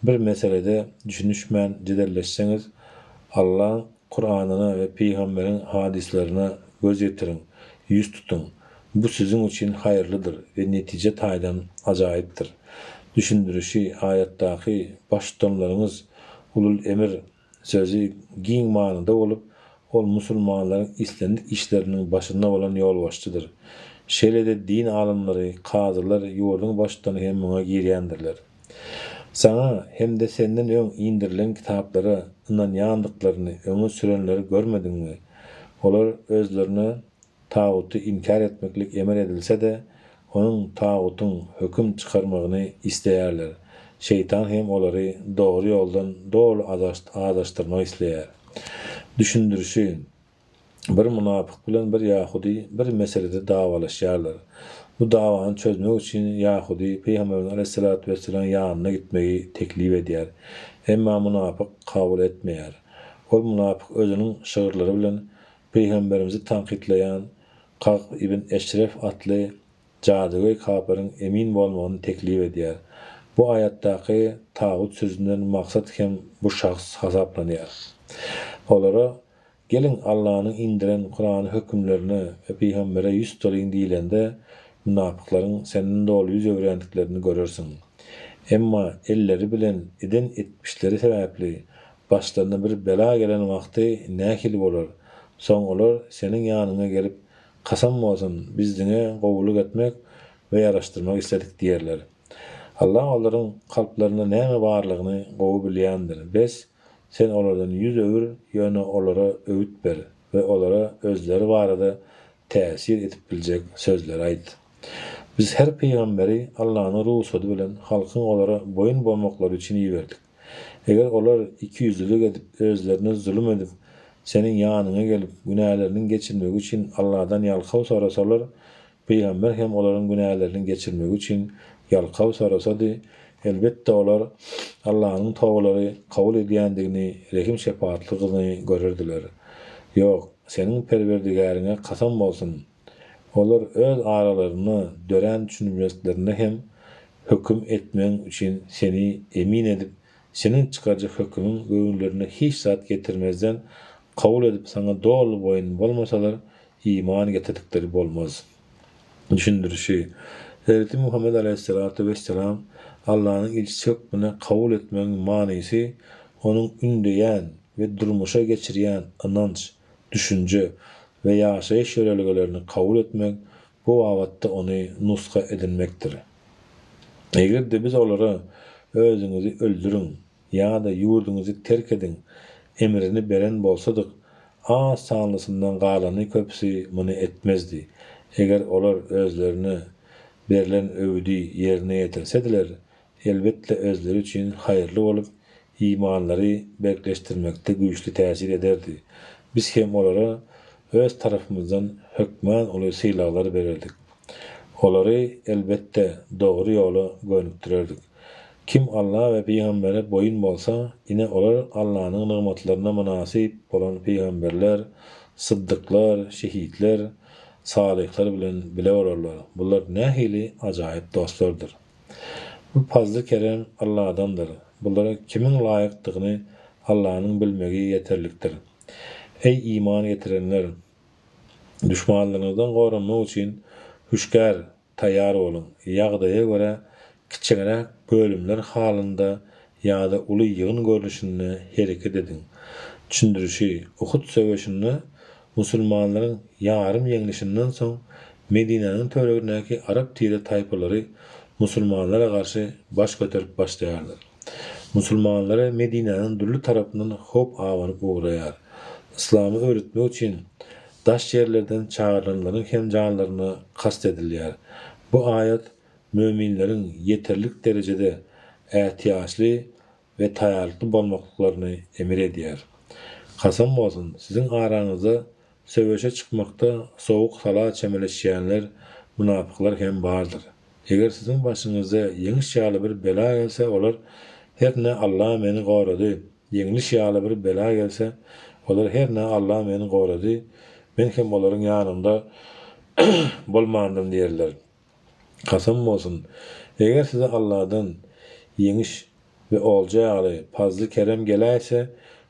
A: bir meselede düşünişmän jedelleşseňiz, Allaň Kuranyna we pygamberiň hadyslaryna göz ýetiriň, ýüz tutuň. Bu siziň üçin haýyrlydyr we netije taýdan ajaýypdyr. Düşündirişi, Aýatdaky baştutanlaryňyz ulul emir sözi giň manyda bolup, ol musulmanlaryň islendik işleriniň başynda bolan ýolbaşçydyr. Şeýle-de din alymlary, kazylar, ýurduň baştutany hem muňa girýändirler. Saňa hem-de senden öň inderilen kitaplara ynanýandyklaryny öňe sürenleri görmediňmi? Olar özlerine Taguty inkär etmeklik emr edilse-de, onuň, tagutyň, höküm çykarmagyny isleýärler. Şeýtan hem olary dogry ýoldan doly azaşdyrmak isleýär. Düşündirişi, Bir mynapyk bilen bir ýahudy bir meselede dawalaşýarlar. Bu dawany çözmek üçin ýahudy Pygamberimiz aleýhissalatu wessalamyň ýanyna gitmegi teklip edýär. Emma mynapyk kabul etmeýär. Ol mynapyk özüniň şygyrlary bilen Pygamberimizi tankytlaýan Kagb ibn Eşref atly jadygöý kapyryň emin bolmagyny teklip edýär. Bu aýatdaky tagut sözünden maksat hem bu şahs hasaplanýar. Olara, Geliň, Allanyň indiren Kurany hökümlerine we pygambere ýüz tutalyň diýlende, mynapyklaryň senden doly ýüz öwürýändiklerini görersiň. Emma elleri bilen eden etmişleri sebäpli Başlaryna bir bela gelen wagty nähili bolar? Soň olar seniň ýanyňa gelip, Kasam bolsun, biz diňe gowulyk etmek we ýaraşdyrmak isledik diýerler. Allah olaryň kalplarynda näme barlygyny gowy bilýändir. Bes, sen olardan ýüz öwür, ýöne olara öwüt ber we olara özleri barada täsir edip biljek sözleri aýt. Biz her pygamberi Allanyň rugsady bilen halkyň olara boýun bolmaklary üçin iberdik. Eger olar ikiýüzlülik edip, özlerine zulum edip, seniň ýanyňa gelip, günäleriniň geçilmegi üçin Alladan ýalkaw sorasalar, pygamber hem olaryň günäleriniň geçilmegi üçin ýalkaw sorasady, elbetde olar Allanyň tobalary kabul edýändigini, rehim-şepagatlydygyny görerdiler. Ýok, seniň Perwerdigäriňe kasam bolsun! Olar öz aralarynda dörän düşünmezliklerinde hem höküm etmegiň üçin seni emin edip, seniň çykarjak hökümiň göwünlerine hiç zat getirmezden kabul edip saňa doly boýun bolmasalar, iman getirdikleri bolmaz. Düşündirişi, Hezreti Muhammet aleýhissalatu wesselam Allanyň ilçisi hökmünde kabul etmegiň manysy onuň ündeýän we durmuşa geçirýän ynanç, düşünje we ýaşaýyş ýörelgelerini kabul etmek, bu babatda ony nusga edinmekdir. Eger-de biz olara Özüňizi öldüriň ýa-da ýurduňyzy terk ediň emrini beren bolsadyk, az sanlysyndan galany köpüsi muny etmezdi. Eger olar özlerine berlen öwüdi ýerine ýetirsediler, elbetde özleri üçin haýyrly bolup, imanlary berkleşdirmekde güýçli täsir ederdi. Biz hem olara Öz tarapymyzdan hökman uly sylaglar bererdik. Olary, elbetde, dogry ýola gönükdirerdik. Kim Alla we pygambere boýun bolsa, ine olar Allanyň nygmatlaryna mynasyp bolan pygamberler, syddyklar, şehitler, salyhlar bilen bile bolarlar. Bular nähili ajaýyp dostlardyr! Bu pazly-kerem Alladandyr. Bulara kimiň laýykdygyny Allanyň bilmegi ýeterlikdir. Eý, iman getirenler! Duşmanlaryňyzdan goranmak üçin hüşgär, taýýar boluň. Ýagdaýa görä kiçeňräk bölümler halynda ýa-da uly ýygyn görnüşinde hereket ediň. Düşündirişi, Uhud söweşinde Musulmanlaryň ýarym ýeňlişinden soň Medinäniň töweregindäki arap tire-taýpalary musulmanlara garşy baş göterip başlaýarlar. Musulmanlara Medinäniň dürli tarapyndan howp abanyp ugraýar. Yslamy öwretmek üçin daş ýerlerden çagyrylanlaryň hem janlaryna kast edilýär. Bu aýat möminleriň ýeterlik derejede ätiýaçly we taýýarlykly bolmaklyklaryny emir edýär. Kasam bolsun, siziň araňyzda söweşe çykmakda sowuk-sala çemeleşýänler, mynapyklar hem bardyr. Eger siziň başyňyza ýeňiş ýaly bir bela gelse, olar, Hernä Alla meni gorady, ýeňliş ýaly bir bela gelse, olar, Hernä Alla meni gorady, men hem olaryň ýanynda bolmandym diýerler. Kasam bolsun, eger size Alladan ýeňiş we olja ýaly pazly-kerem geläýse,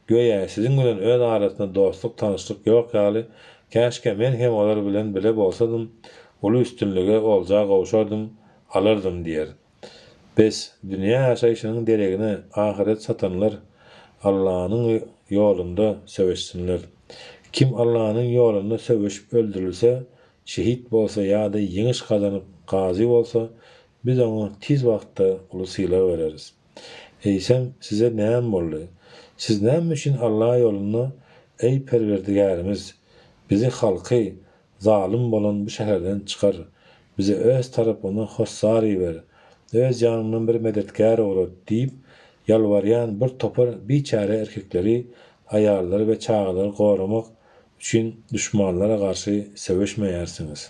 A: göýä siziň bilen öz arasynda dostluk-tanyşlyk ýok ýaly, käşgä men hem olar bilen bile bolsadym, uly üstünlige, olja gowşardym, alardym diýer. Bes, dünýä ýaşaýşynyň deregine ahyret satanlar Allanyň ýolunda söweşsinler. Kim Allanyň ýolunda söweşip öldürilse, şehit bolsa ýa-da ýeňiş gazanyp gazy bolsa, biz oňa tiz wagtda uly sylag bereris. Eýsem, size näme boldy? Siz näme üçin Alla ýolunda, Eý, Perwerdigärimiz! Bizi halky zalym bolan bu şäherden çykar, bize öz tarapyňdan hossar iber, öz ýanyňdan bir medetkär ugrat diýip ýalbarýan bir topar biçäre erkekleri, aýallary we çagalary goramak üçin duşmanlara garşy söweşmeýärsiňiz.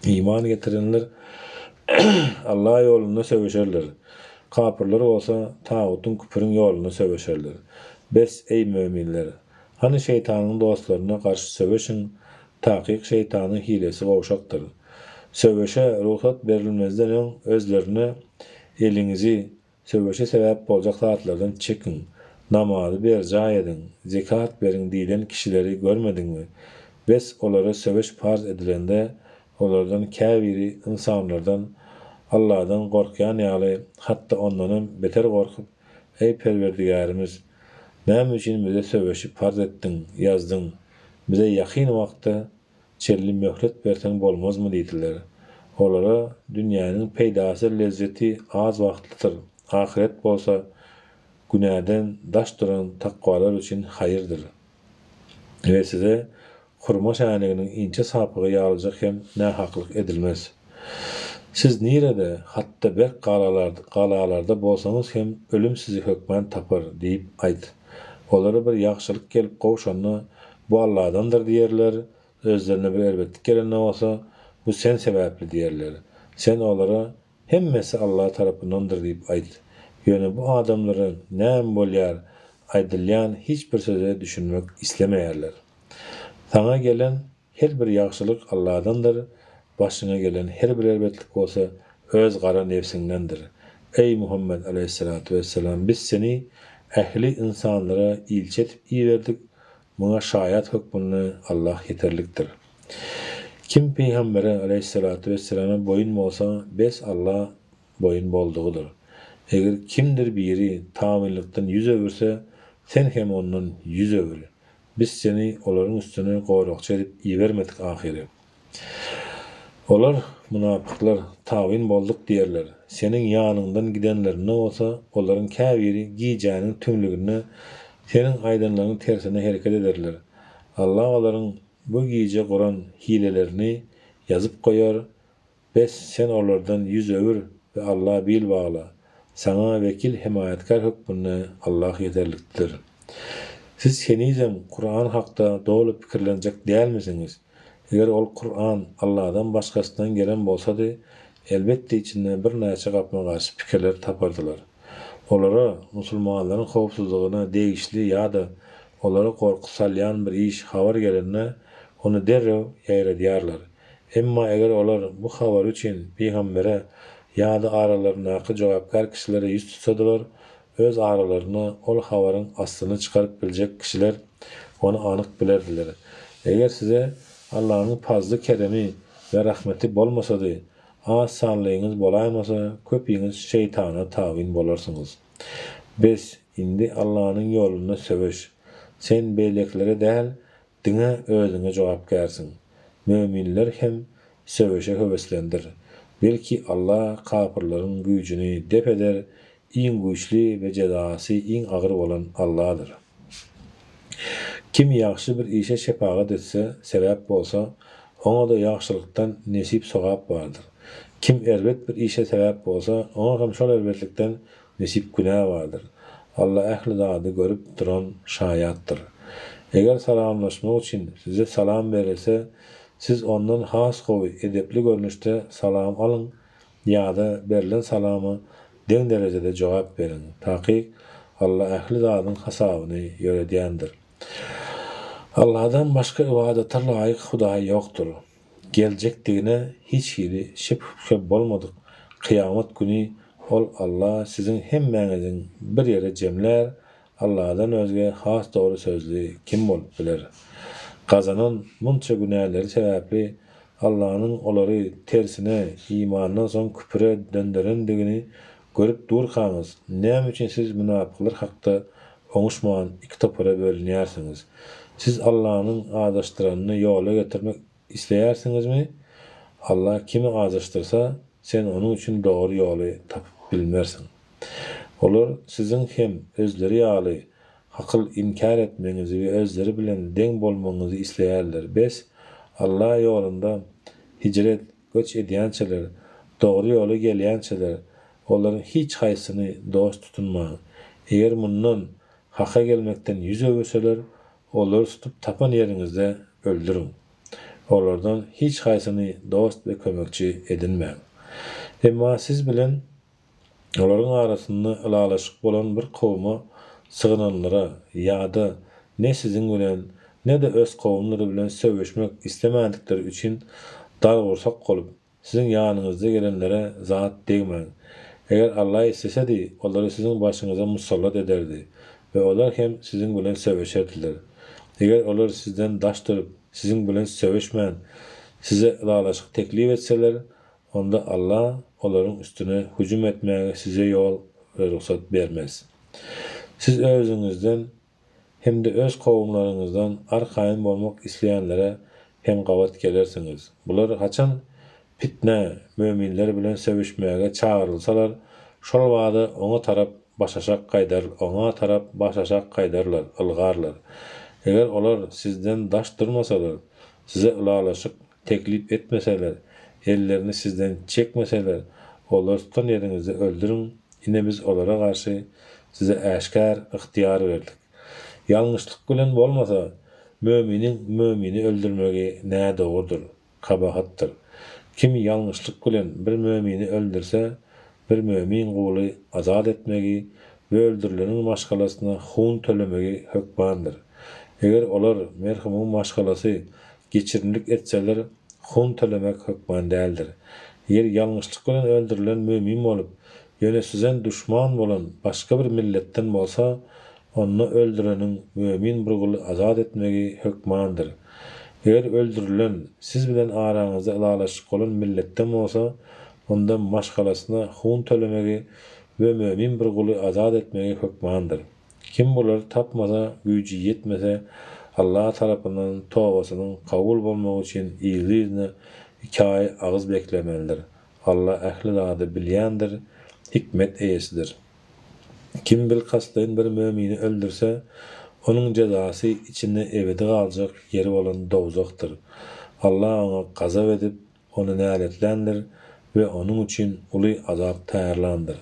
A: Iman getirenler Alla ýolunda söweşerler. Kapyrlar bolsa tagutyň küpüriň ýolunda söweşerler. Bes, eý möminler! Hany şeýtanyň dostlaryna garşy söweşiň, takyk şeýtanyň hilesi gowşakdyr. Söweşe rugsat berilmezden öň özlerine eliňizi Söweşe sebäp boljak zatlardan çekiň, namazy berjaý ediň, zekat beriň diýlen kişileri görmediňmi? Bes, olara söweş parz edilende, olardan käbiri ynsanlardan Alladan gorkýan ýaly, hatda ondanam beter gorkup, Eý, Perwerdigärimiz! Näme üçin bize söweşi parz etdiň, ýazdyň? Bize ýakyn wagtda çenli möhlet berseň bolmazmy diýdiler. Olara dünýäniň peýdasy lezzeti az wagtlydyr, ahyret bolsa günäden daş duran takwalar üçin haýyrdyr. We size hurma şäniginiň inçe sapygy ýalyjak hem nähaklyk edilmez. Siz nirede, hatda berk galalarda bolsaňyz hem ölüm sizi hökman tapar diýip aýt. Olara bir ýagşylyk gelip gowşanda, Bu Alladandyr diýerler, özlerine bir erbetlik gelende bolsa, Bu sen sebäpli diýerler. Sen olara, Hemmesi Alla tarapyndandyr diýip aýt. Ýöne bu adamlara näme bolýar, aýdylýan hiç bir söze düşünmek islemeýärler. Saňa gelen Her bir ýagşylyk Alladandyr, başyňa gelen her bir erbetlik bolsa öz gara nebsiňdendir. Eý, Muhammet aleýhissalatu wessalam, biz seni ähli ynsanlara ilçi edip iberdik, muňa şaýat hökmünde Allah ýeterlikdir. Kim pygambere aleýhissalatu wesselama boýun bolsa, bes Alla boýun boldugydyr. Eger kimdir biri tabynlykdan ýüz öwürse, sen hem ondan ýüz öwür. Biz seni olaryň üstüne goragçy edip ibermedik ahyry. Olar, mynapyklar, tabyn bolduk diýerler. Seniň ýanyňdan gidenlerinde bolsa, olaryň käbiri gijäniň tümlüginde seniň aýdanlaryňyň tersine hereket ederler. Allah olaryň bu gije guran hilelerini ýazyp goýar, Bes, sen olardan ýüz öwür we Alla bil bagla. Saňa wekil-hemaýatkär hökmünde Allah ýeterlikdir. Siz henizem Kuran hakda doly pikirlenjek dälmisiňiz? Eger ol Kuran Alladan başgasyndan gelen bolsady, elbetde içinde birnäçe gapma-garşy pikirler tapardylar. Olara musulmanlaryň howpsuzlygyna degişli ýa-da olara gorky salýan bir iş, habar gelende, ony derrew ýaýradýarlar. Emma eger olar bu habar üçin pygambere ýa-da aralaryndaky jogapkär kişilere ýüz tutsadylar, öz aralarynda ol habaryň aslyny çykaryp biljek kişiler ony anyk bilerdiler. Eger size Allanyň pazly-keremi we rahmeti bolmasady, az sanlyňyz bolaýmasa, köpiňiz şeýtana tabyn bolarsyňyz. Bes, indi Allanyň ýolunda söweş. Sen beýlekilere däl, Diňe özüňe jogapkärsiň. Möminleri hem söweşe höweslendir. Belki Allah kapyrlaryň güýjüni dep eder, iň güýçli we jezasy iň agyr bolan Alladyr. Kim ýagşy bir işe şepagat etse, sebäp bolsa, oňa-da ýagşylykdan nesip-sogap bardyr. Kim erbet bir işe sebäp bolsa, oňa hem şol erbetlikden Nesip günä bardyr. Alla ähli zady görüp duran şaýatdyr. Eger salamlaşmak üçin size salam berilse, siz ondan has gowy, edepli görnüşde salam alyň. Ýa-da berlen salama deň derejede jogap beriň. Takyk, Alla ähli zadyň hasabyny ýöredýändir. Alladan başga ybadata laýyk hudaý ýokdur. Geljekdigine hiç hili şek-şübhe bolmadyk kyýamat güni Ol, Alla, siziň hemmäňiziň bir ýere jemlär, Alladan özge has dogry sözli kim bolup biler? Gazanan munça günäleri sebäpli Allanyň olary tersine imandan soň küpüre dönderendigini görüp durkaňyz, näme üçin siz mynapyklar hakda oňuşman iki topara bölünýärsiňiz? Siz Allanyň azaşdyranyny ýola getirmek isleýärsiňizmi? Alla kimi azaşdyrsa, sen onuň üçin dogry ýoly tapyp bilmersiň. Olar siziň hem özleri ýaly hakyl inkär etmegiňizi we özleri bilen deň bolmagyňyzy isleýärler. Bes, Alla ýolunda hijret, göç edýänçäler, dogry ýola gelýänçäler, olaryň hiç haýsyny dost tutunmaň. Eger mundan, haka gelmekden ýüz öwürseler, olary tutup tapan ýeriňizde öldüriň. Olardan hiç haýsyny dost we kömekçi edinmäň. Emma siz bilen Olaryň arasynda ylalaşyk bolan bir kowuma sygynanlara ýa-da ne siziň bilen, ne-de öz kowumlary bilen söweşmek islemändikleri üçin dargursak bolup, siziň ýanyňyzda gelenlere zat degmäň. Eger Alla islesedi, olary siziň başyňyza musallat ederdi we olar hem siziň bilen söweşerdiler. Eger olar sizden daş durup, siziň bilen söweşmän, size ylalaşyk teklip etseler, Onda Alla olaryň üstüne hüjüm etmäge size ýol we rugsat bermez. Siz özüňizden hem-de öz kowumlaryňyzdan arkaýyn bolmak isleýänlere hem gabat gelersiňiz. Bular haçan pitnä, möminler bilen söweşmäge çagyrylsalar, şol bada oňa tarap başaşak gaýdar, oňa tarap başaşak gaýdarlar, ylgarlar. Eger olar sizden daş durmasalar, size ylalaşyk teklip etmeseler, ellerini sizden çekmeseler, olary tutan ýeriňizde öldüriň, ine biz olara garşy size äşgär ygtyýar berdik. Ýalňyşlyk bilen bolmasa, möminiň mömini öldürmegi nädogrudyr, kabahatdyr. Kim ýalňyşlyk bilen bir mömini öldürse, bir mömin guly azat etmegi we öldürileniň maşgalasyna hun tölemegi hökmandyr. Eger olar, merhumyň maşgalasy, Geçirimlik etseler, hun tölemek hökman däldir. Eger ýalňyşlyk bilen öldürilen mümin bolup, ýöne sizen duşman bolan başga bir milletden bolsa, onda öldüreniň mümin bir guly azat etmegi hökmandyr. Eger öldürilen siz bilen araňyzda ylalaşyk bolan milletden bolsa, onda maşgalasyna hun tölemegi we mümin bir guly azat etmegi hökmandyr. Kim bulary tapmasa, güýji ýetmese, Allah tarapyndan tobasynyň kabul bolmagy üçin yzly-yzyna iki aý agyz beklemelidir. Allah ähli zady bilýändir, hikmet eýesidir. Kim bilkastlaýyn bir mömini öldürse, onuň jezasy içinde ebedi galjak ýeri bolan dowzahdyr. Allah oňa gazap edip, ony näletländir we onuň üçin uly azap taýýarlandyr.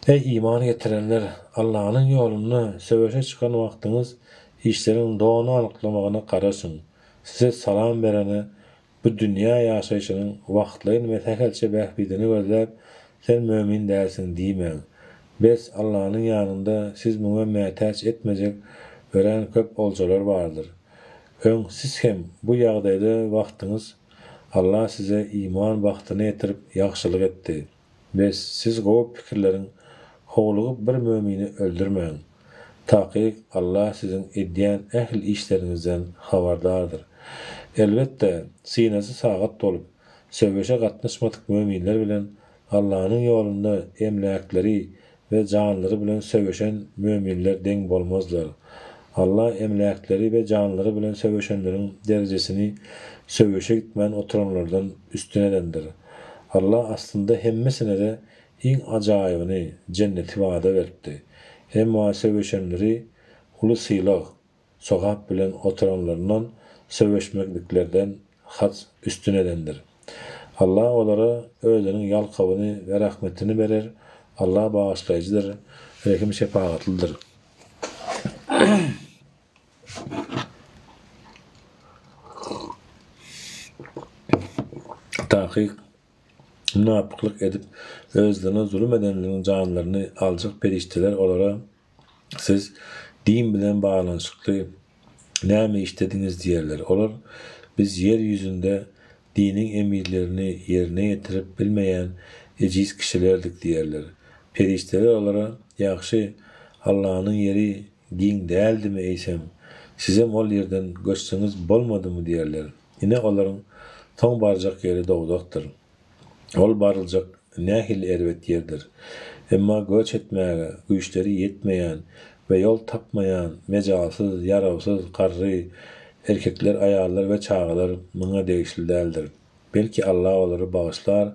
A: Eý, iman getirenler! Allanyň ýolunda söweşe çykan wagtyňyz işleriň dogany anyklamagyna garaşyň. Size salam berene bu dünýä ýaşaýşynyň wagtlaýyn we sähelçe bähbidini gözläp, Sen mömin dälsiň diýmäň. Bes, Allanyň ýanynda siz muňa mätäç etmejek örän köp oljalar bardyr. Öň siz hem bu ýagdaýda wagtyňyz Allah size iman bagtyny ýetirip ýagşylyk etdi. Bes, siz gowy pikirleriň howlugyp bir mömini öldürmäň. Takyk Allah siziň edýän ähli işleriňizden habardardyr. Elbetde, synasy sagat bolup, söweşe gatnaşmadyk möminler bilen Allanyň ýolunda emläkleri we janlary bilen söweşen möminler deň bolmazlar. Alla emläkleri we janlary bilen söweşenleriň derejesini söweşe gitmän oturanlardan üstün edendir. Alla aslynda hemmesine-de iň ajaýybyny, jenneti wada beripdi. Emma söweşenleri uly sylag, sogap bilen oturanlaryndan söweşmekliklerden has üstün edendir. Allah olara Özüniň ýalkawyny we rahmetini berer, Allah bagyşlaýjydyr, rehim-şepagatlydyr. Takyk. Mynapyklyk edip, özlerine zulum edenleriň janlaryny aljak perişdeler olara, Siz din bilen baglanyşykly näme işlediňiz diýerler. Olar, Biz ýer ýüzünde diniň emirlerini ýerine ýetirip bilmeýän ejiz kişilerdik diýerler. Perişdeler olara, Ýagşy, Allanyň ýeri giň däldimi eýsem? Sizem ol ýerden göçseňiz bolmadymy diýerler. Ine olaryň soň barjak ýeri dowzahdyr. Ol baryljak nähili erbet ýerdir. Emma göç etmäge güýçleri ýetmeýän we ýol tapmaýan mejalsyz, ýarawsyz, garry, erkekler, aýallar we çagalar muňa degişli däldir. Belki Allah olary bagyşlar,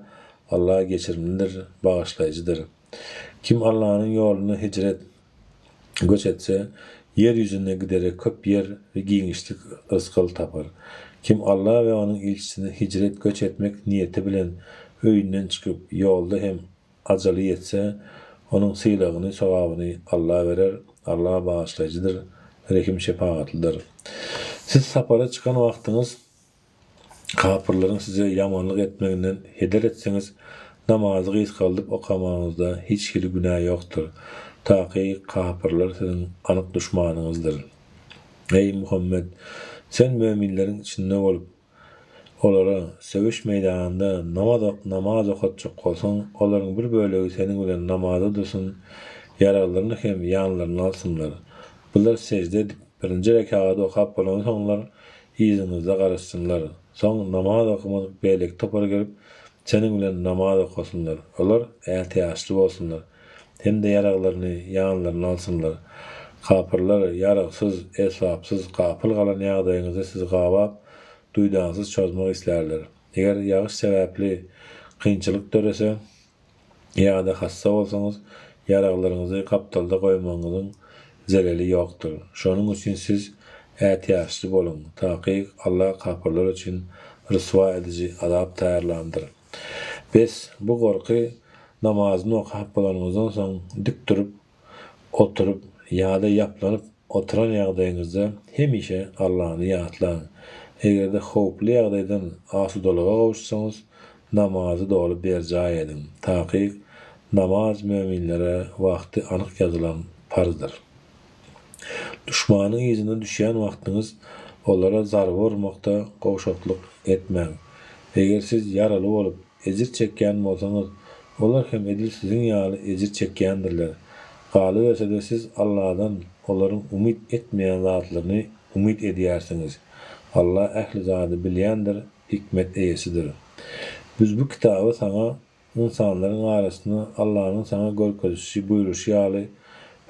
A: Allah geçirimlidir, bagyşlaýjydyr. Kim Allanyň ýolunda hijret, göç etse, ýer ýüzünde gidere köp ýer we giňişlik rysgal tapar. Kim Alla we Onuň ilçisine hijret göç etmek niýeti bilen öýünden çykyp, ýolda hem ajaly ýetse, onuň sylagyny, sogabyny Alla berer, Alla bagyşlaýjydyr, rehim-şepagatlydyr. Siz sapara çykan wagtyňyz Kapyrlaryň size ýamanlyk etmeginden heder etseňiz, namazy gysgaldyp okamagyňyzda hiç hili günä ýokdur. Takyk, kapyrlar siziň anyk duşmanyňyzdyr. Eý, Muhammet! Sen möminleriň içinde bolup, olara, söweş meýdanynda namaz namaz okatjak bolsaň, olaryň bir bölegi seniň bilen namaza dursun, ýaraglaryny hem ýanlaryna alsynlar. Bular sežde edip, birinji rekagady okap bolansoňlar, Yzyňyzda garaşsynlar. Soň namaz okamadyk beýleki topar gelip, seniň bilen namaz okasynlar. Olar ätiýaçly bolsunlar. Hem-de ýaraglaryny ýanlaryna alsynlar. Kapyrlar ýaragsyz, esbapsyz, gapyl galan ýagdaýyňyzda sizi gabap, duýdansyz çozmak islärler. Eger ýagyş sebäpli kynçylyk dörese, Ýa-da hassa bolsaňyz, ýaraglaryňyzy gapdalda goýmagyňyzyň zeleli ýokdur. Şonuň üçin siz ätiýaçly boluň, takyk Allah kapyrlar üçin ryswa ediji azap taýýarlandyr. Bes, bu gorky namazyny okap bolanyňyzdan soň dik durup, Oturyp ýa-da ýaplanyp oturan ýagdaýyňyzda hemişe Allany ýatlaň. Eger-de howply ýagdaýdan asudalyga gowuşsaňyz, namazy doly berjaý ediň. Takyk, namaz möminlere wagty anyk ýazylan parzdyr. Duşmanyň yzyna düşýän wagtyňyz olara zarba urmakda gowşaklyk etmäň. Eger siz ýaraly bolup, Ejir çekýän bolsaňyz, olar hem edil siziň ýaly ejir çekýändirler. Galyberse-de siz Alladan olaryň umyt etmeýän zatlaryny umyt edýärsiňiz. Alla ähli zady bilýändir, hikmet eýesidir. Biz bu kitaby saňa ynsanlaryň arasynda Allanyň saňa görkezişi, buýruşy ýaly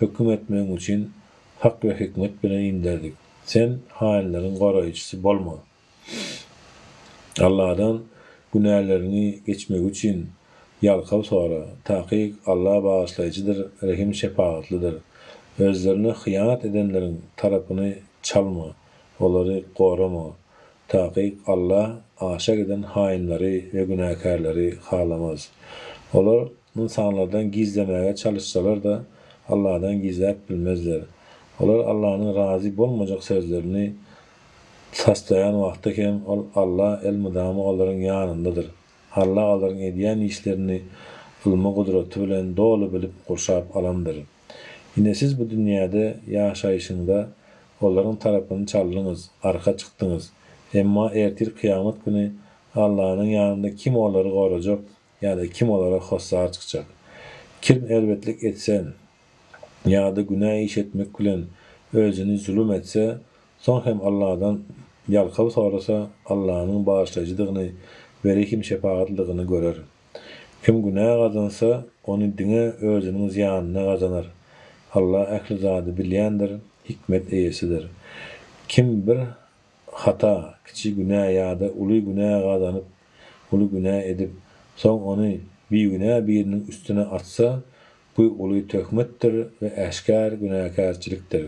A: höküm etmegiň üçin hak we hikmet bilen inderdik. Sen haýynlaryň goraýjysy bolma! Alladan günäleriňi geçmegi üçin ýalkaw sora. Takyk, Alla bagyşlaýjydyr, rehim-şepagatlydyr. Özlerine hyýanat edenleriň tarapyny çalma, olary gorama. Takyk, Alla aşa giden haýynlary we günäkärleri halamaz. Olar ynsanlardan gizlemäge çalyşsalar-da, Alladan gizläp bilmezler. Olar Allanyň razy bolmajak sözlerini Taslaýan wagty hem ol Alla elmydama olaryň ýanyndadyr. Alla olaryň edýän işlerini ylmy gudraty bilen doly bilip gurşap alandyr. Ine siz bu dünýäde ýaşaýşyňda olaryň tarapyny çaldyňyz, arka çykdyňyz. Emma ertir kyýamat güni Allanyň ýanynda kim olary gorajak ýa-da kim olara hossar çykjak? Kim erbetlik etse ýa-da günä iş etmek bilen özüni zulum etse, soň hem Alladan ýalkaw sorasa, Allanyň bagyşlaýjydygyny we rehim-şepagatlydygyny görer. Kim günä gazansa, ony diňe özüniň zyýanyna gazanar. Alla ähli zady bilýändir, hikmet eýesidir. Kim bir hata, kiçi günä ýa-da uly günä gazanyp, uly günä edip, soň ony bigünä biriniň üstüne atsa, bu uly töhmetdir we äşgär günäkärçilikdir.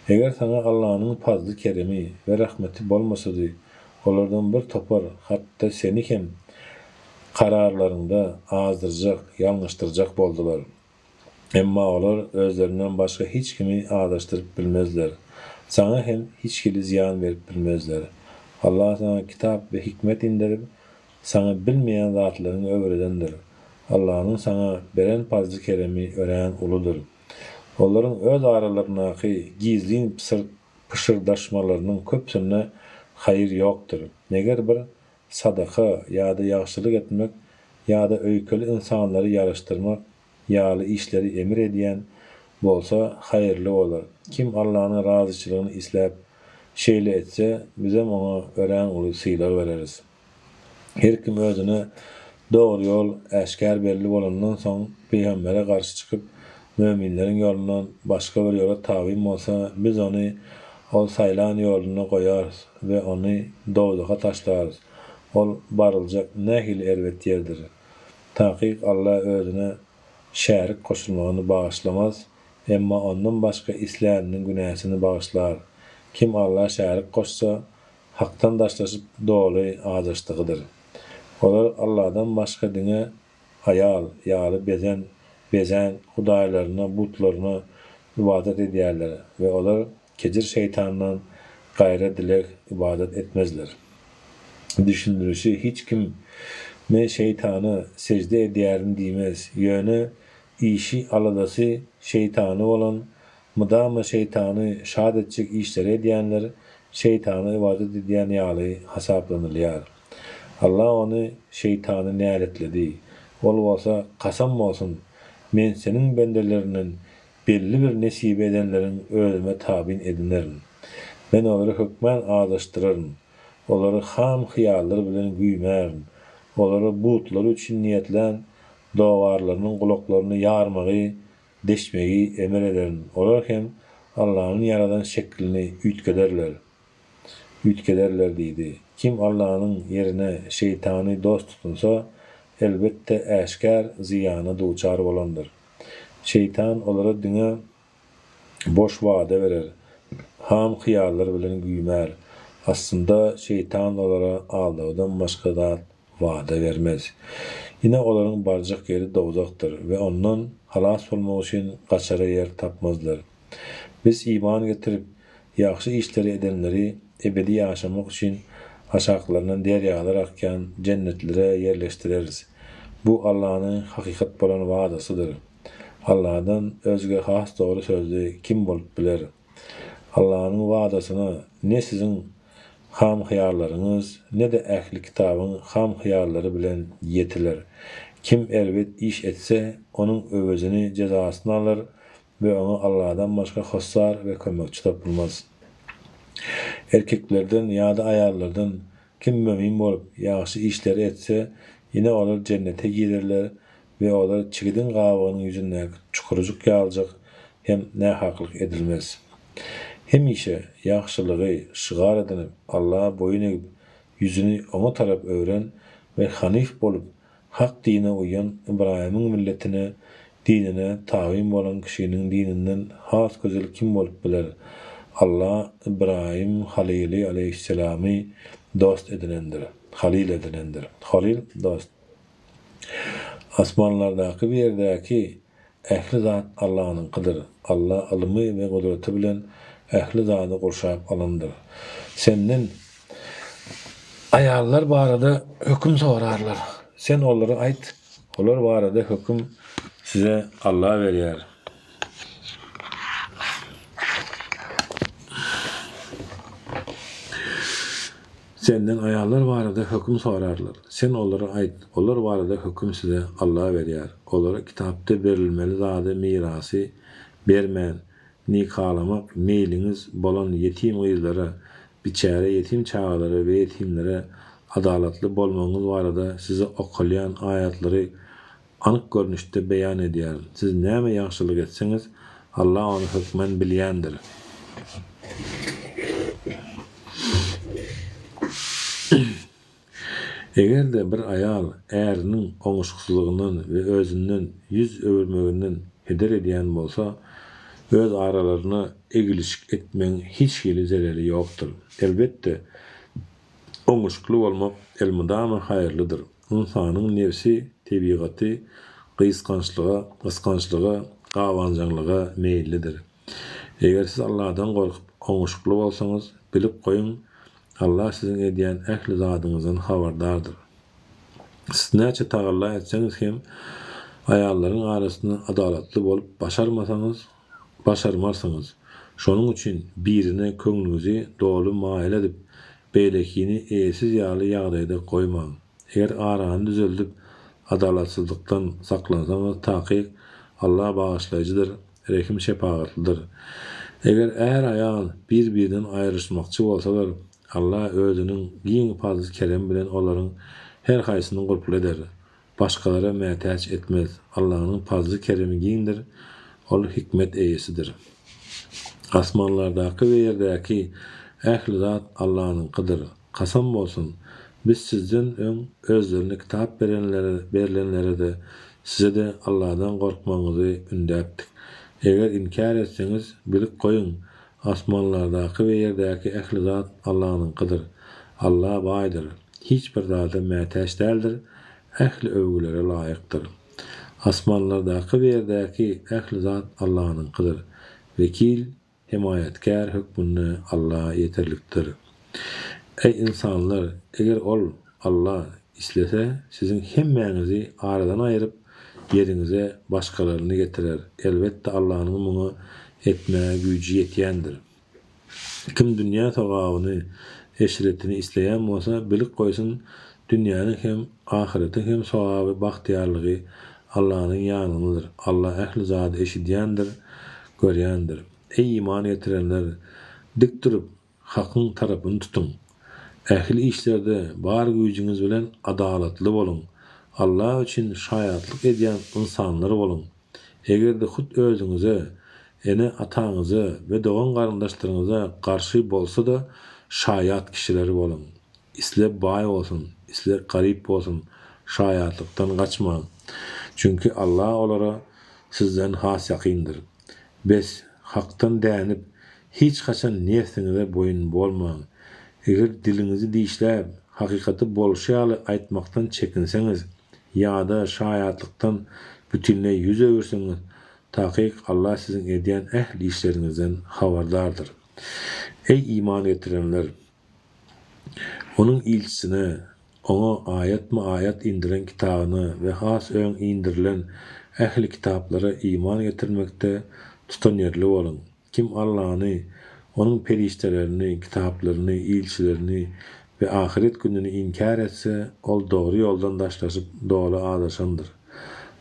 A: Eger saňa Allanyň pazly-keremi we rahmeti bolmasady, olardan bir topar, hatda seni hem kararlaryňda azdyrjak, ýalňyşdyrjak boldular. Emma olar özlerinden başga hiç kimi azaşdyryp bilmezler. Saňa hem hiç hili zyýan berip bilmezler. Allah saňa kitap we hikmet inderip, Saňa bilmeýän zatlaryňy öwredendir. Allanyň saňa beren pazly-keremi örän uludyr. Olaryň öz aralaryndaky gizlin pyşyrdaşmalarynyň köpüsinde haýyr ýokdur. Meger bir sadaka ýa-da ýagşylyk etmek ýa-da öýkeli ynsanlary ýaraşdyrmak ýaly işleri emir edýän bolsa haýyrly bolar. Kim Allanyň razyçylygyny isläp şeýle etse, bizem oňa örän uly sylag bereris. Her kim özüne dogry ýol äşgär belli bolandan soň pygambere garşy çykyp, möminleriň ýolundan başga bir ýola tabyn bolsa, biz ony ol saýlan ýolunda goýarys we ony dowzaha taşlarys. Ol baryljak nähili erbet ýerdir! Takyk Alla özüne şärik goşulmagyny bagyşlamaz, emma ondan başga isläniniň günäsini bagyşlar. Kim Alla şärik goşsa, Hakdan daşlaşyp doly azaşdygydyr. Olar Alladan başga diňe haýal ýaly bezen, bezän hudaýlaryna, butlaryna ybadat edýärler we olar kejir şeýtandan gaýra dileg, ybadat etmezler. Düşündirişi hiç kim Men şeýtana sežde edýärin diýmez, ýöne işi, aladasy şeýtany bolan Mydama şeýtany şat etjek işleri edýänler şeýtana ybadat edýän ýaly hasaplanylýar. Allah ony, şeýtany, näletledi. Ol bolsa, Kasam bolsun, Men seniň bendelerinden belli bir nesibe edenleriň özüme tabyn edinerin. Men olary hökmän azaşdyraryn. Olary ham hyýallar bilen güýmärin. Olara butlary üçin niýetlän dowarlarynyň gulaklaryny ýarmagy deşmegi emir ederin, olar hem Allanyň ýaradan şeklini üýtgederler. Üýtgederler diýdi. Kim Allanyň ýerine şeýtany dost tutunsa, elbetde äşgär zyýana duçar bolandyr. Şeýtan olara diňe boş wada berer, ham hyýallar bilen güýmär. Aslynda şeýtan olara aldawdan başga zat wada bermez. Ine olaryň barjak ýeri dowzahdyr we ondan halas bolmak üçin gaçara ýer tapmazlar. Biz iman getirip, ýagşy işleri edenleri ebedi ýaşamak üçin aşaklaryndan derýalar akýan jennetlere ýerleşdireris. Bu Allanyň hakykat bolan wadasydyr. Alladan özge has dogry sözli kim bolup biler? Allanyň wadasyna ne siziň ham-hyýallaryňyz, ne-de ähli kitabyň ham-hyýallary bilen ýetiler. Kim erbet iş etse, onuň öwezini, jezasyny alar we oňa Alladan başga hossar we kömekçi tapylmaz. Erkeklerden ýa-da aýallardan kim mömin bolup, ýagşy işleri etse, ine olar jennete girerler we olar çigidiň gabygynyň ýüzündäki çukurjyk ýalyjak hem nähaklyk edilmez. Hemişe ýagşylygy şygar edinip, Allaha boýun egip, ýüzüni Oňa tarap öwren we hanyf bolup, hak dine uýan Ybraýymyň milletine, dinine, tabyn bolan kişiniň dininden has gözel kim bolup biler? Alla Ybraýym Halyly aleýhisselamy dost edinendir, Halyl edinendir. Halyl, dost. Asmanlardaky we ýerdäki ähli zat Allanyňkydyr. Alla ylymy we gudraty bilen ähli zady gurşap alandyr. Senden aýallar barada höküm sorarlar. Sen olara aýt, olar barada höküm size Alla berýär. Senden aýallar barada höküm sorarlar. Sen olara aýt, olar barada höküm size Alla berýär. Olara kitapda berilmeli zady mirasy bermän, nikalamak meýliňiz bolan ýetim gyzlara, biçäre ýetim çagalara we ýetimlere adalatly bolmagyňyz barada size okalýan aýatlary anyk görnüşde beýan edýär. Siz näme ýagşylyk etseňiz, Allah ony hökman bilýändir. Eger-de bir aýal äriniň oňuşyksyzlygyndan we özünden ýüz öwürmeginden heder edýän bolsa, öz aralarynda egilişik etmegiň hiç hili zeleli ýokdur. Elbetde, oňuşykly bolmak elmydama haýyrlydyr. Ynsanyň nebsi, tebigaty gysgançlyga, gysgançlyga, gabanjaňlyga meýillidir. Eger siz Allahdan gorkup, oňuşykly bolsaňyz, bilip goýuň, Allah siziň edýän ähli zadyňyzdan habardardyr. Siz näçe tagalla etseňiz hem aýallaryň arasynda adalatly bolup başarmasaňyz, başarmarsyňyz. Şonuň üçin birine köňlüňizi doly maýyl edip, beýlekini eýesiz ýaly ýagdaýda goýmaň. Eger arany düzeldip, adalatsyzlykdan saklansaňyz, takyk Allah bagyşlaýjydyr, rehim-şepagatlydyr. Eger är-aýal bir-birinden aýrylyşmakçy bolsalar, Allah Özüniň giň fazly-keremi bilen olaryň her haýsyny gurply eder. Başgalara mätäç etmez. Allanyň fazly-keremi giňdir, Ol hikmet eýesidir. Asmanlardaky we ýerdäki ähli zat Allanyňkydyr. Kasam bolsun, Biz sizden öň özlerine kitap berlenlere-de, size-de Alladan gorkmagyňyzy ündäpdik. Eger inkär etseňiz, bilip goýuň, Asmanlardaky we ýerdäki ähli zat Allanyňkydyr. Alla baýdyr, hiç bir zada mätäç däldir, ähli öwgülere laýykdyr. Asmanlardaky we ýerdäki ähli zat Allanyňkydyr. Wekil, hemaýatkär hökmünde Alla ýeterlikdir. Eý, ynsanlar! Eger Ol, Alla, islese, siziň hemmäňizi aradan aýryp, ýeriňize başgalaryny getirer. Elbetde, Allanyň muňa etmäge güýji ýetýändir. Kim dünýä sogabyny, eşretini isleýän bolsa, bilip goýsun, dünýäniň hem, ahyretiň hem sogaby, bagtyýarlygy Allanyň ýanyndadyr. Alla ähli zady eşidýändir, görýändir. Eý, iman getirenler! Dik durup, Hakyň tarapyny tutuň. Ähli işlerde bar güýjüňiz bilen adalatly boluň. Alla üçin şaýatlyk edýän ynsanlar boluň. Eger-de hut özüňize, ene-ataňyza we dogan-garyndaşlaryňyza garşy bolsa-da şaýat kişiler boluň. Isle baý bolsun, isle garyp bolsun, şaýatlykdan gaçmaň. Çünki Alla olara sizden has ýakyndyr. Bes, Hakdan dänip, hiç haçan nebsiňize boýun bolmaň. Eger diliňizi dişläp, hakykaty bolşy ýaly aýtmakdan çekinseňiz ýa-da şaýatlykdan bütinleý ýüz öwürseňiz, takyk Allah siziň edýän ähli işleriňizden habardardyr. Eý, iman getirenler! Onuň ilçisine, Oňa aýatma-aýat indiren kitabyna we has öň indirilen ähli kitaplara iman getirmekde tutanýerli boluň. Kim Allany, Onuň perişdelerini, kitaplaryny, ilçilerini we ahyret gününi inkär etse, ol dogry ýoldan daşlaşyp, doly azaşandyr.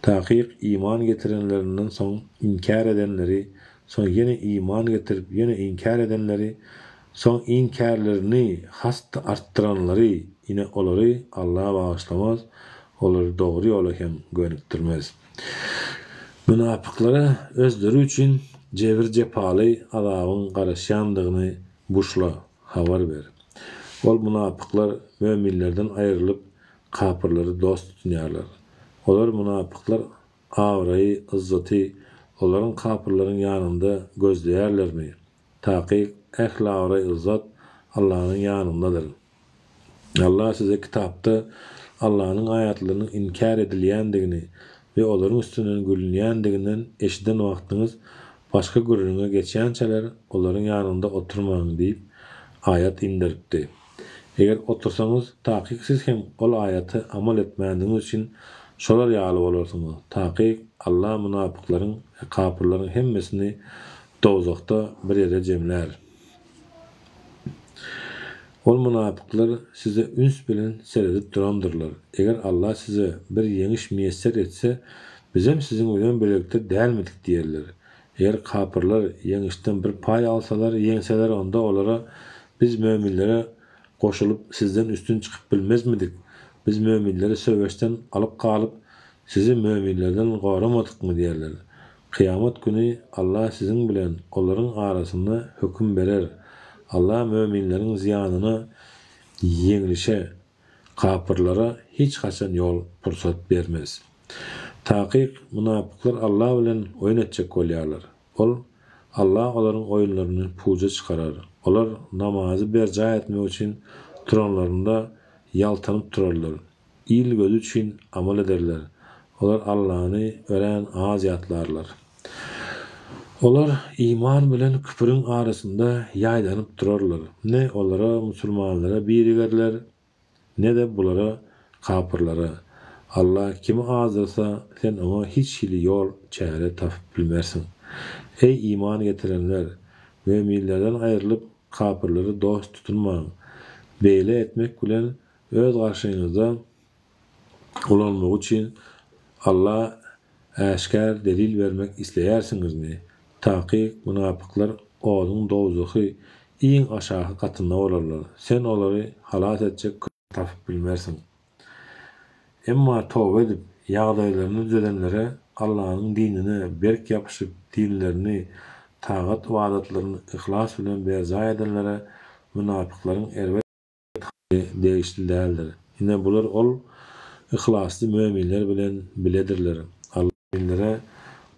A: Takyk, iman getirenlerinden soň inkär edenleri, soň ýene iman getirip, ýene inkär edenleri, Soň inkärlerini has-da artdyranlary, ine olary Alla bagyşlamaz, olary dogry ýola hem gönükdirmez. Mynapyklara özleri üçin jebir-jepaly azabyň garaşýandygyny buşla, habar ber. Ol mynapyklar möminlerden aýrylyp, kapyrlary dost tutunýarlar. Olar, mynapyklar, abraýy, yzzaty olaryň, kapyrlaryň, ýanynda gözleýärlermi? Takyk, ähli abraý-yzzat Allanyň ýanyndadyr. Alla size kitapda Allanyň aýatlarynyň inkär edilýändigini we olaryň üstünden gülünýändiginden eşiden wagtyňyz başga gürrüňe geçýänçäler olaryň ýanynda oturmaň diýip aýat inderipdi. Eger otursaňyz, takyk siz hem ol aýata amal etmändigiňiz üçin şolar ýaly bolarsyňyz. Takyk, Alla mynapyklaryň we kapyrlaryň hemmesini dowzahda bir ýere jemlär. Ol mynapyklar size üns bilen seredip durandyrlar. Eger Alla size bir ýeňiş miýesser etse, bizem siziň bilen birlikde dälmidik diýerler. Eger kapyrlar ýeňişden bir paý alsalar, ýeňseler, onda olara, Biz möminlere goşulyp, sizden üstün çykyp bilmezmidik? Biz möminleri söweşden alyp galyp, sizi möminlerden goramadykmy? diýerler. Kyýamat güni Alla siziň bilen olaryň arasynda höküm berer. Alla möminleriň zyýanyna ýeňlişe, kapyrlara hiç haçan ýol, pursat bermez. Takyk, mynapyklar Alla bilen oýun etjek bolýarlar. Ol, Alla olaryň oýunlaryny puja çykarar. Olar namazy berjaý etmek üçin turanlarynda ýaltanyp turarlar. Il gözi üçin amal ederler. Olar Allany örän az ýatlarlar. Olar iman bilen küpüriň arasynda ýaýdanyp durarlar. Ne olara, musulmanlara, birigerler, ne-de bulara, kapyrlara. Allah kimi azdyrsa, sen oňa hiç hili ýol, çäre tapyp bilmersiň. Eý, iman getirenler! Möminlerden aýrylyp, kapyrlary dost tutunmaň. Beýle etmek bilen öz garşyňyzda ulanmagy üçin Alla äşgär delil bermek isleýärsiňizmi? Takyk, mynapyklar oduň dowzahy iň aşaky gatynda bolarlar. Sen olary halas etjek kömek tapyp bilmersiň. Emma toba edip, ýagdaýlaryny düzedenlere Allanyň dinine berk ýapyşyp, dinlerini, tagat-ybadatlaryny yhlas bilen berjaý edenlere mynapyklaryň erbet haly degişli däldir. Ine bular ol yhlasly möminler bilen biledirler. Alla möminlere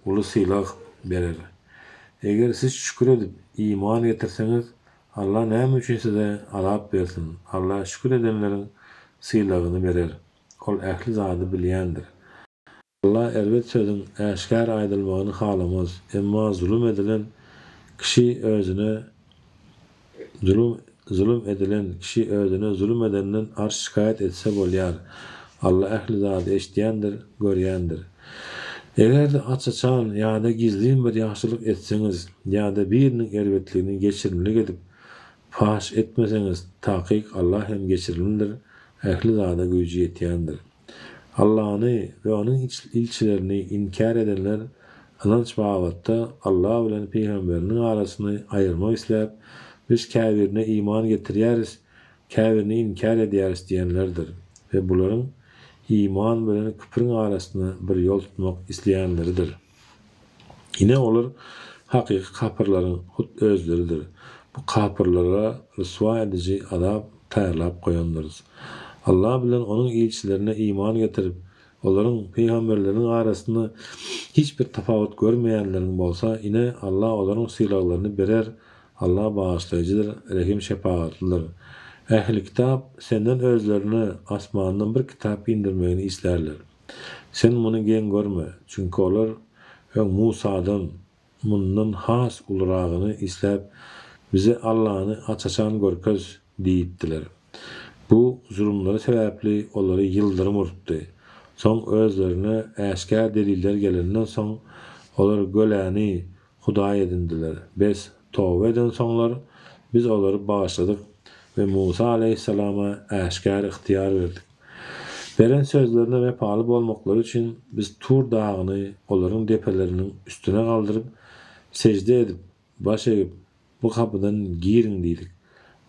A: uly sylag berer. Eger siz şükür edip, iman getirseňiz, Alla näme üçin size azap bersin? Alla şükür edenleriň sylagyny berer. Ol ähli zady bilýändir. Alla erbet sözüň äşgär aýdylmagyny halamaz. Emma zulum edilen kişi özüne zulum zulum edilen kişi özüne zulum edenden arz-şikaýat etse bolýar. Alla ähli zady eşidýändir, görýändir. Eger-de aç-açan ýa-da gizlin bir ýagşylyk etseňiz ýa-da biriniň erbetligini geçirimlilik edip, paş etmeseňiz, takyk Alla hem geçirimlidir, ähli zada güýji ýetýändir. Allany we Onuň ilçilerini inkär edenler ynanç babatda Alla bilen pygamberiniň arasyny aýyrmak isläp, Biz käbirine iman getirýäris, käbirini inkär edýäris diýenlerdir we bularyň iman bilen küpüriň arasynda bir ýol tutmak isleýänleridir. Ine olar hakyky kapyrlaryň hut özleridir. Bu kapyrlara ryswa ediji azap taýýarlap goýandyrys. Allah bilen Onuň ilçilerine iman getirip, olaryň, pygamberleriň, arasynda hiç bir tapawut görmeýänleriň bolsa, ine, Allah olaryň sylaglaryny berer, Allah bagyşlaýjydyr, rehim-şepagatlydyr. Ähli-kitap senden özlerine asmandan bir kitap indirmegini islärler. Sen muny geň görme, çünki olar öň Musadan mundan has uluragyny isläp, Bize Allany aç-açan görkez diýipdiler. Bu zulumlary sebäpli olary ýyldyrym urupdy. Soň özlerine äşgär deliller gelenden soň, olar göläni Hudaý edindiler. Bes, toba edensoňlar, Biz olary bagyşladyk we Musa aleýhissalama äşgär ygtyýar berdik. Beren sözlerine wepaly bolmaklary üçin Biz Tur dagyny olaryň depeleriniň üstüne galdyryp, sežde edip, baş egip, Bu gapydan giriň diýdik.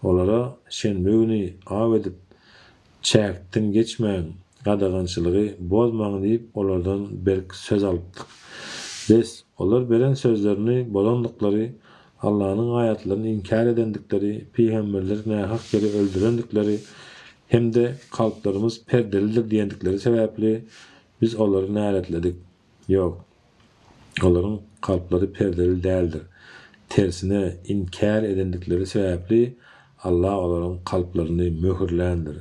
A: Olara şenbe güni aw edip, çäkden geçmäň, gadagançylygy bozmaň diýip olardan berk söz alypdyk. Bes, olar beren sözlerini bozandyklary, Allanyň aýatlaryny inkär edendikleri, pygamberleri nähak ýere öldürendikleri hem-de kalplarymyz perdelidir diýendikleri sebäpli, biz olary näletledik. Ýok. Olaryň kalplary perdeli däldir. Tersine, inkär edendikleri sebäpli Allah olaryň kalplaryny möhürländir.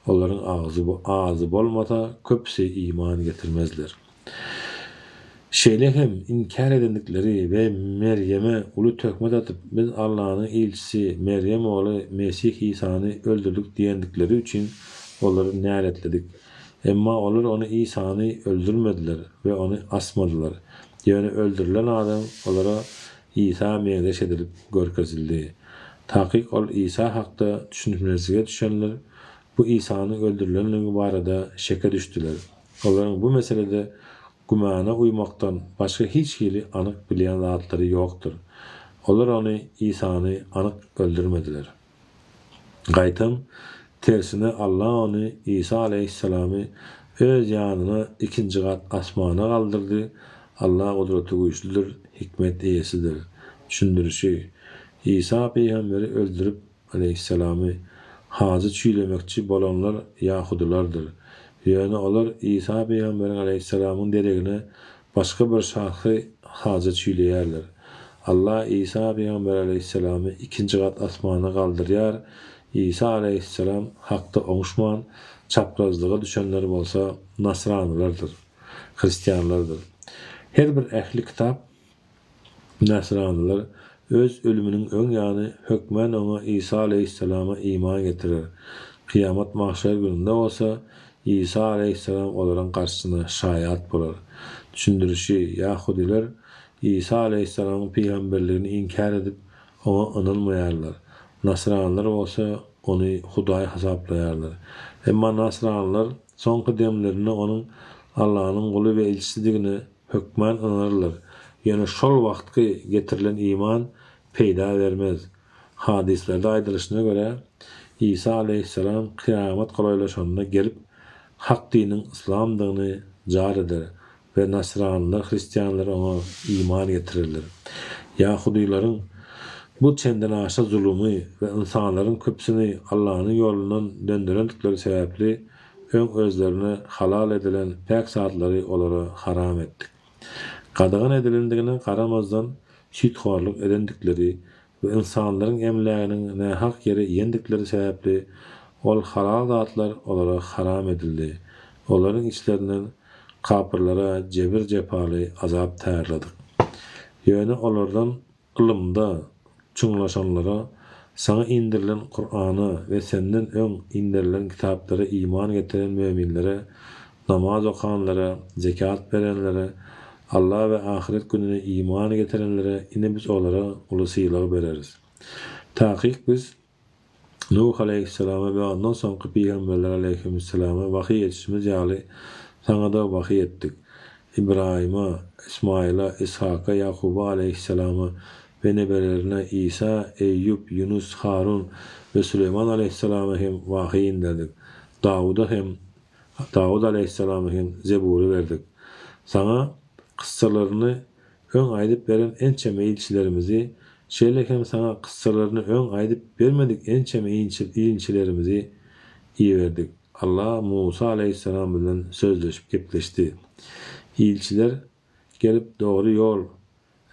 A: Olaryň agzy azy bolmasa, köpüsi iman getirmezler. Şeýle hem, inkär edendikleri we Merýeme uly töhmet atyp, Biz Allanyň ilçisi, Merýem ogly Mesih Isany öldürdik diýendikleri üçin olary näletledik. Emma olar ony Isany öldürmediler we ony asmadylar. Ýöne öldürilen adam olara Isa meňzeş edilip görkezildi. Takyk ol Isa hakda düşünişmezlige düşenler bu Isanyň öldürilenligi barada şeke düşdüler. Olaryň bu meselede gümana uýmakdan başga hiç hili anyk bilýän zatlary ýokdur. Olar ony, Isany, anyk öldürmediler. Gaýtam, tersine Alla ony, Isa aleýhissalamy, Öz ýanyna ikinji gat asmana galdyrdy, Alla Gudratygüýçlüdir, hikmet eýesidir. Düşündirişi, Isa pygamberi öldürip, aleýhissalamy, hajy çüýlemekçi bolanlar ýahudylardyr. Ýöne olar Isa pygamberiň aleýhissalamyň deregine başga bir şahsy haja çüýleýärler. Allah Isa pygamber aleýhissalamy ikinji gat asmana galdyrýar, Isa aleýhissalam hakda oňuşman, çaprazlyga düşenler bolsa nasranylardyr, hristianlardyr. Her bir ähli kitap nasranylar öz ölüminiň öň ýany hökmän oňa Isa aleýhissalama iman getirer. Kyýamat magşar gününde bolsa. Isa aleýhissalam olaryň garşysyna şaýat bolar. Düşündirişi, Ýahudylar Isa aleýhissalamyň pygamberligini inkär edip, oňa ynanmaýarlar. Nasranylar bolsa ony Hudaý hasaplaýarlar. Emma nasranylar soňky demlerinde onuň Allanyň guly we ilçisidigine hökman ynanarlar. Ýöne şol wagtky getirilen iman peýda bermez. Hadyslarda aýdylyşyna görä, Isa aleýhissalam kyýamat golaýlaşanda gelip, hak diniň yslamdygyny jar eder we nasranylar, hristianlar oňa iman getirerler. Ýahudylaryň bu çendenaşa zulumy we ynsanlaryň köpüsini Allanyň ýolundan dönderendikleri sebäpli, öň özlerine halal edilen päk zatlary olara haram etdik. Gadagan edilendigine garamazdan süýthorluk edendikleri we ynsanlaryň emläginiň nähak ýere iýendikleri sebäpli ol halal zatlar olara haram edildi. Olaryň içlerinden kapyrlara jebir-jepaly azap taýýarladyk. Ýöne olardan ylymda çuňlaşanlara, saňa inderilen Kurana we senden öň inderilen kitaplara iman getiren möminlere, namaz okanlara, zekat berenlere, Alla we ahyret gününe iman getirenlere ine biz olara uly sylag bereris. Takyk biz Nuh aleýhissalama we ondan soňky pygamberler aleýhimüssalama wahyý edişimiz ýaly saňa-da wahyý etdik. Ybraýyma, Ysmaýyla, Yshaka, Ýakuba aleýhissalama we neberelerine Isa, Eýýup, Ýunus, Harun we Süleýman aleýhissalama hem wahyý inderdik. Dawuda hem, Dawut aleýhissalama hem Zebury berdik. Saňa kyssalaryny öň aýdyp beren ençeme ilçilerimizi, şeýle hem saňa kyssalaryny öň aýdyp bermedik ençeme ilçilerimizi iberdik. Allah Musa aleýhissalam bilen sözleşip gepleşdi. Ilçiler gelip dogry ýol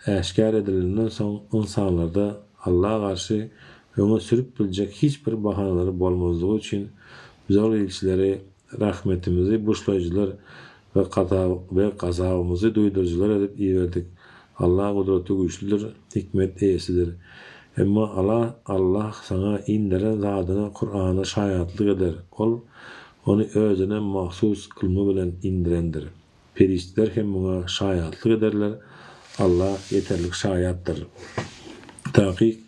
A: äşgär edilenden soň ynsanlarda Allaha garşy öňe sürüp biljek hiç bir bahanalary bolmazlygy üçin biz ol ilçileri rahmetimizi buşlaýjylar we we gazabymyzy duýduryjylar edip iberdik. Allah gudraty güýçlüdir, hikmet eýesidir. Emma Allah Allah saňa inderen zadyna Kurana şaýatlyk eder. Ol ony özüne mahsus ylmy bilen indirendir. Perişdeler hem muňa şaýatlyk ederler, Allah ýeterlik şaýatdyr. Takyk,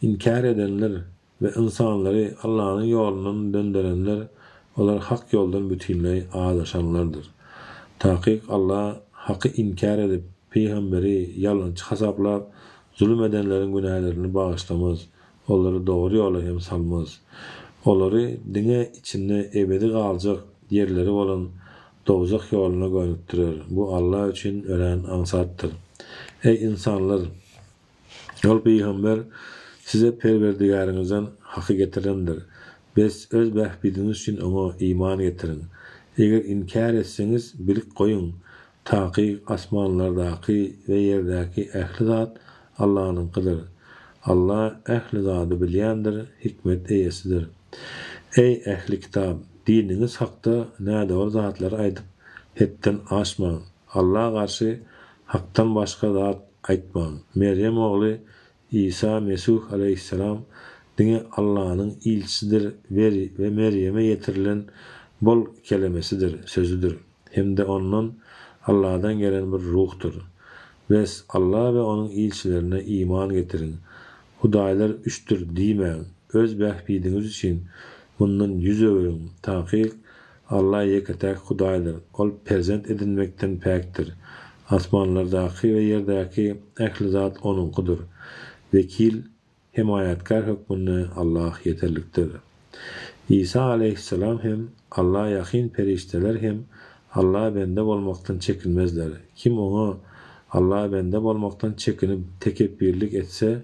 A: inkär edenler we ynsanlary Allanyň ýolundan dönderenler, olar hak ýoldan bütinleý azaşanlardyr. Takyk, Allah haky inkär edip, pygamberi ýalançy hasaplap, zulum edenleriň günälerini bagyşlamaz. Olary dogry ýola hem salmaz. Olary diňe içinde ebedi galjak ýerleri bolan dowzah ýoluna gönükdirer. Bu Alla üçin örän aňsatdyr. Eý, ynsanlar! Ol pygamber size Perwerdigäriňizden haky getirendir. Bes, öz bähbidiňiz üçin oňa iman getiriň. Eger inkär etseňiz, bilip goýuň, Takyk asmanlardaky we ýerdäki ähli zat Allanyňkydyr. Alla ähli zady bilýändir, hikmet eýesidir. Eý, ähli kitap! Diniňiz hakda nädogry zatlary aýdyp, hetden aşmaň. Alla garşy hakdan başga zat aýtmaň. Merýem ogly Isa Mesuh aleýhissalam diňe Allanyň ilçisidir we Merýeme ýetirilen bol kelemesidir, sözüdir. Hem-de ondan, Alladan gelen bir ruhdur. Bes, Alla we Onuň ilçilerine iman getiriň. Hudaýlar üçdür diýmäň. Öz bähbidiňiz üçin mundan ýüz öwrüň. Takyk, Alla ýeke-täk Hudaýdyr. Ol perzent edinmekden päkdir. Asmanlardaky we ýerdäki ähli zat Onuňkydyr. Wekil Hemaýatkär hökmünde Allah ýeterlikdir. Isa aleýhissalam hem, Alla ýakyn perişdeler hem Alla bende bolmakdan çekinmezler. Kim Oňa, Alla bende bolmakdan çekinip tekepbirlik etse,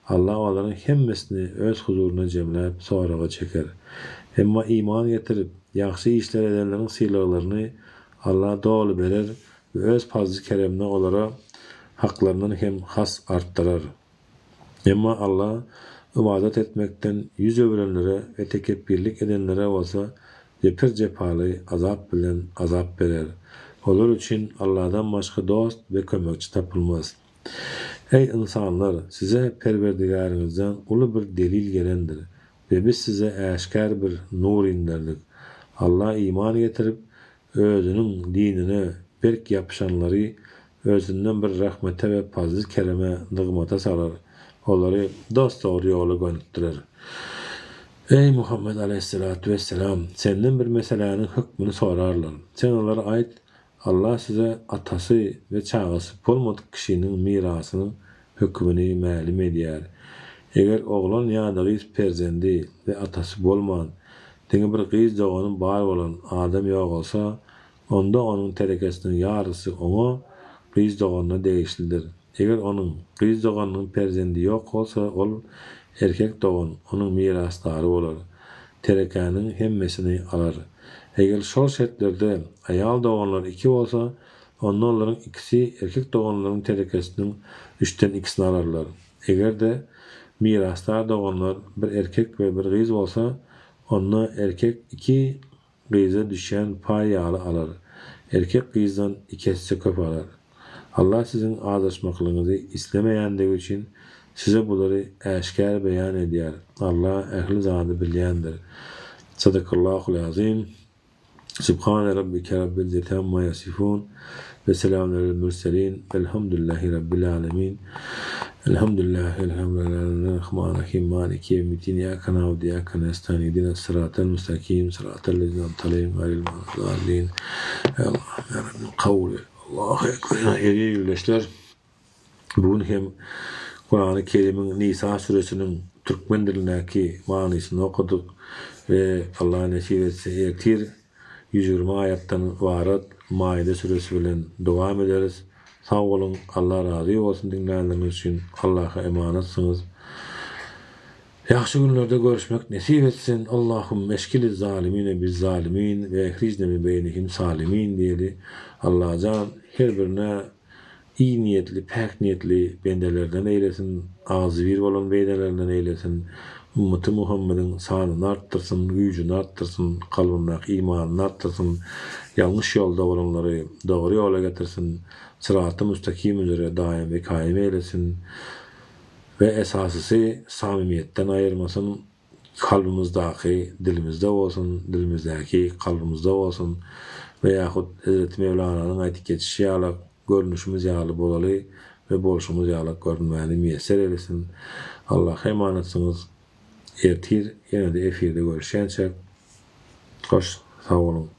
A: Alla olaryň hemmesini Öz huzuryna jemläp soraga çeker. Emma iman getirip, ýagşy işler edenleriň sylaglaryny Alla doly berer we Öz pazly-keremini olara haklaryndan hem has artdyrar. Emma Alla ybadat etmekden ýüz öwrenlere we tekepbirlik edenlere bolsa jepir-jepaly azap bilen azap berer. Olar üçin Alladan başga dost we kömekçi tapylmaz. Eý, ynsanlar! Size Perwerdigäriňizden uly bir delil gelendir we biz size äşgär bir nur inderdik. Alla iman getirip, Özüniň dinine berk ýapyşanlary Özünden bir rahmete we pazly-kereme, nygmata salar, olary dos-dogry ýola gönükdirer. Eý, Muhammet aleýhissalatu wesselam! Senden bir meseläniň hökmüni sorarlar. Sen olara aýt, Allah size atasy we çagasy bolmadyk kişiniň mirasynyň hökümini mälim edýär. Eger oglan ýa-da gyz perzendi we atasy bolman, diňe bir gyz dogany bar bolan adam ýogalsa, onda onuň terekesiniň ýarysy oňa, gyz doganyna degişlidir. Eger onuň, gyz doganynyň perzendi ýok bolsa, ol, erkek dogan, onuň mirasdary bolar, terekäniň hemmesini alar. Eger şol şertlerde aýal doganlar iki bolsa, onda olaryň ikisi erkek doganlaryň terekesiniň üçden ikisini alarlar. Eger-de mirasdar doganlar bir erkek we bir gyz bolsa, onda erkek iki gyza düşýän paý ýaly alar. Erkek gyzdan iki esse köp alar. Allah siziň azaşmaklygyňyzy islemeýändigi üçin size bulary äşgär beýan edýär. Allah ähli zady bilýändir. Sadakallahul azim. Subhane rabbike rabbil izzeti amma ýasifun we selamun alel murselin velhamdülillahi rabbil alemin. Elhamdülillahi Elhamdülillahi Maliki yevmiddin İyyake na'budu ve iyyake nestaîn İhdinas sıratal müstakim sıratal lezine en'amte aleyhim gayril mağdubi aleyhim Ey Allah'ım ya Rabbim kabul et. Allahu ekber. Eziz ildeşler, bu gün hem Kurany Kerimiň Nisa süresiniň türkmen dilindäki manysyny okadyk we Allah nesip etse ertir 120 aýatdan ybarat Maide süresi bilen dowam ederis. Sag boluň Allah razy bolsun diňlänligiňiz üçin Allaha emanatsyňyz. Ýagşy günlerde görüşmek nesip etsin Allahum eşkili zalimine biz zalimin we ehrijne min beýnihim salimin diýeli Allajan her birine Iyi niýetli, päk niýetli bendelerden eýlesin, agzybir bolan beýdelerinden eýlesin, ümmaty Muhammediň sanyny artdyrsyn, güýjüni artdyrsyn, kalbyndaky imanyny artdyrsyn, ýalňyş ýolda bolanlary dogry ýola getirsin, syraty müstakim üzre daýym we kaýym eýlesin we esasysy samimiýetden aýyrmasyn, kalbymyzdaky dilimizde bolsun, dilimizdäki kalbymyzda bolsun we ýahut Hezreti Mewlananyň aýdyp geçişi ýalak, görnüşimiz ýaly bolaly we bolşumyz ýalak görünmäni miýesser eylesin. Allaha emanatsyňyz. Ertir ýene-de efirde görüşýänçäk, hoş sag boluň.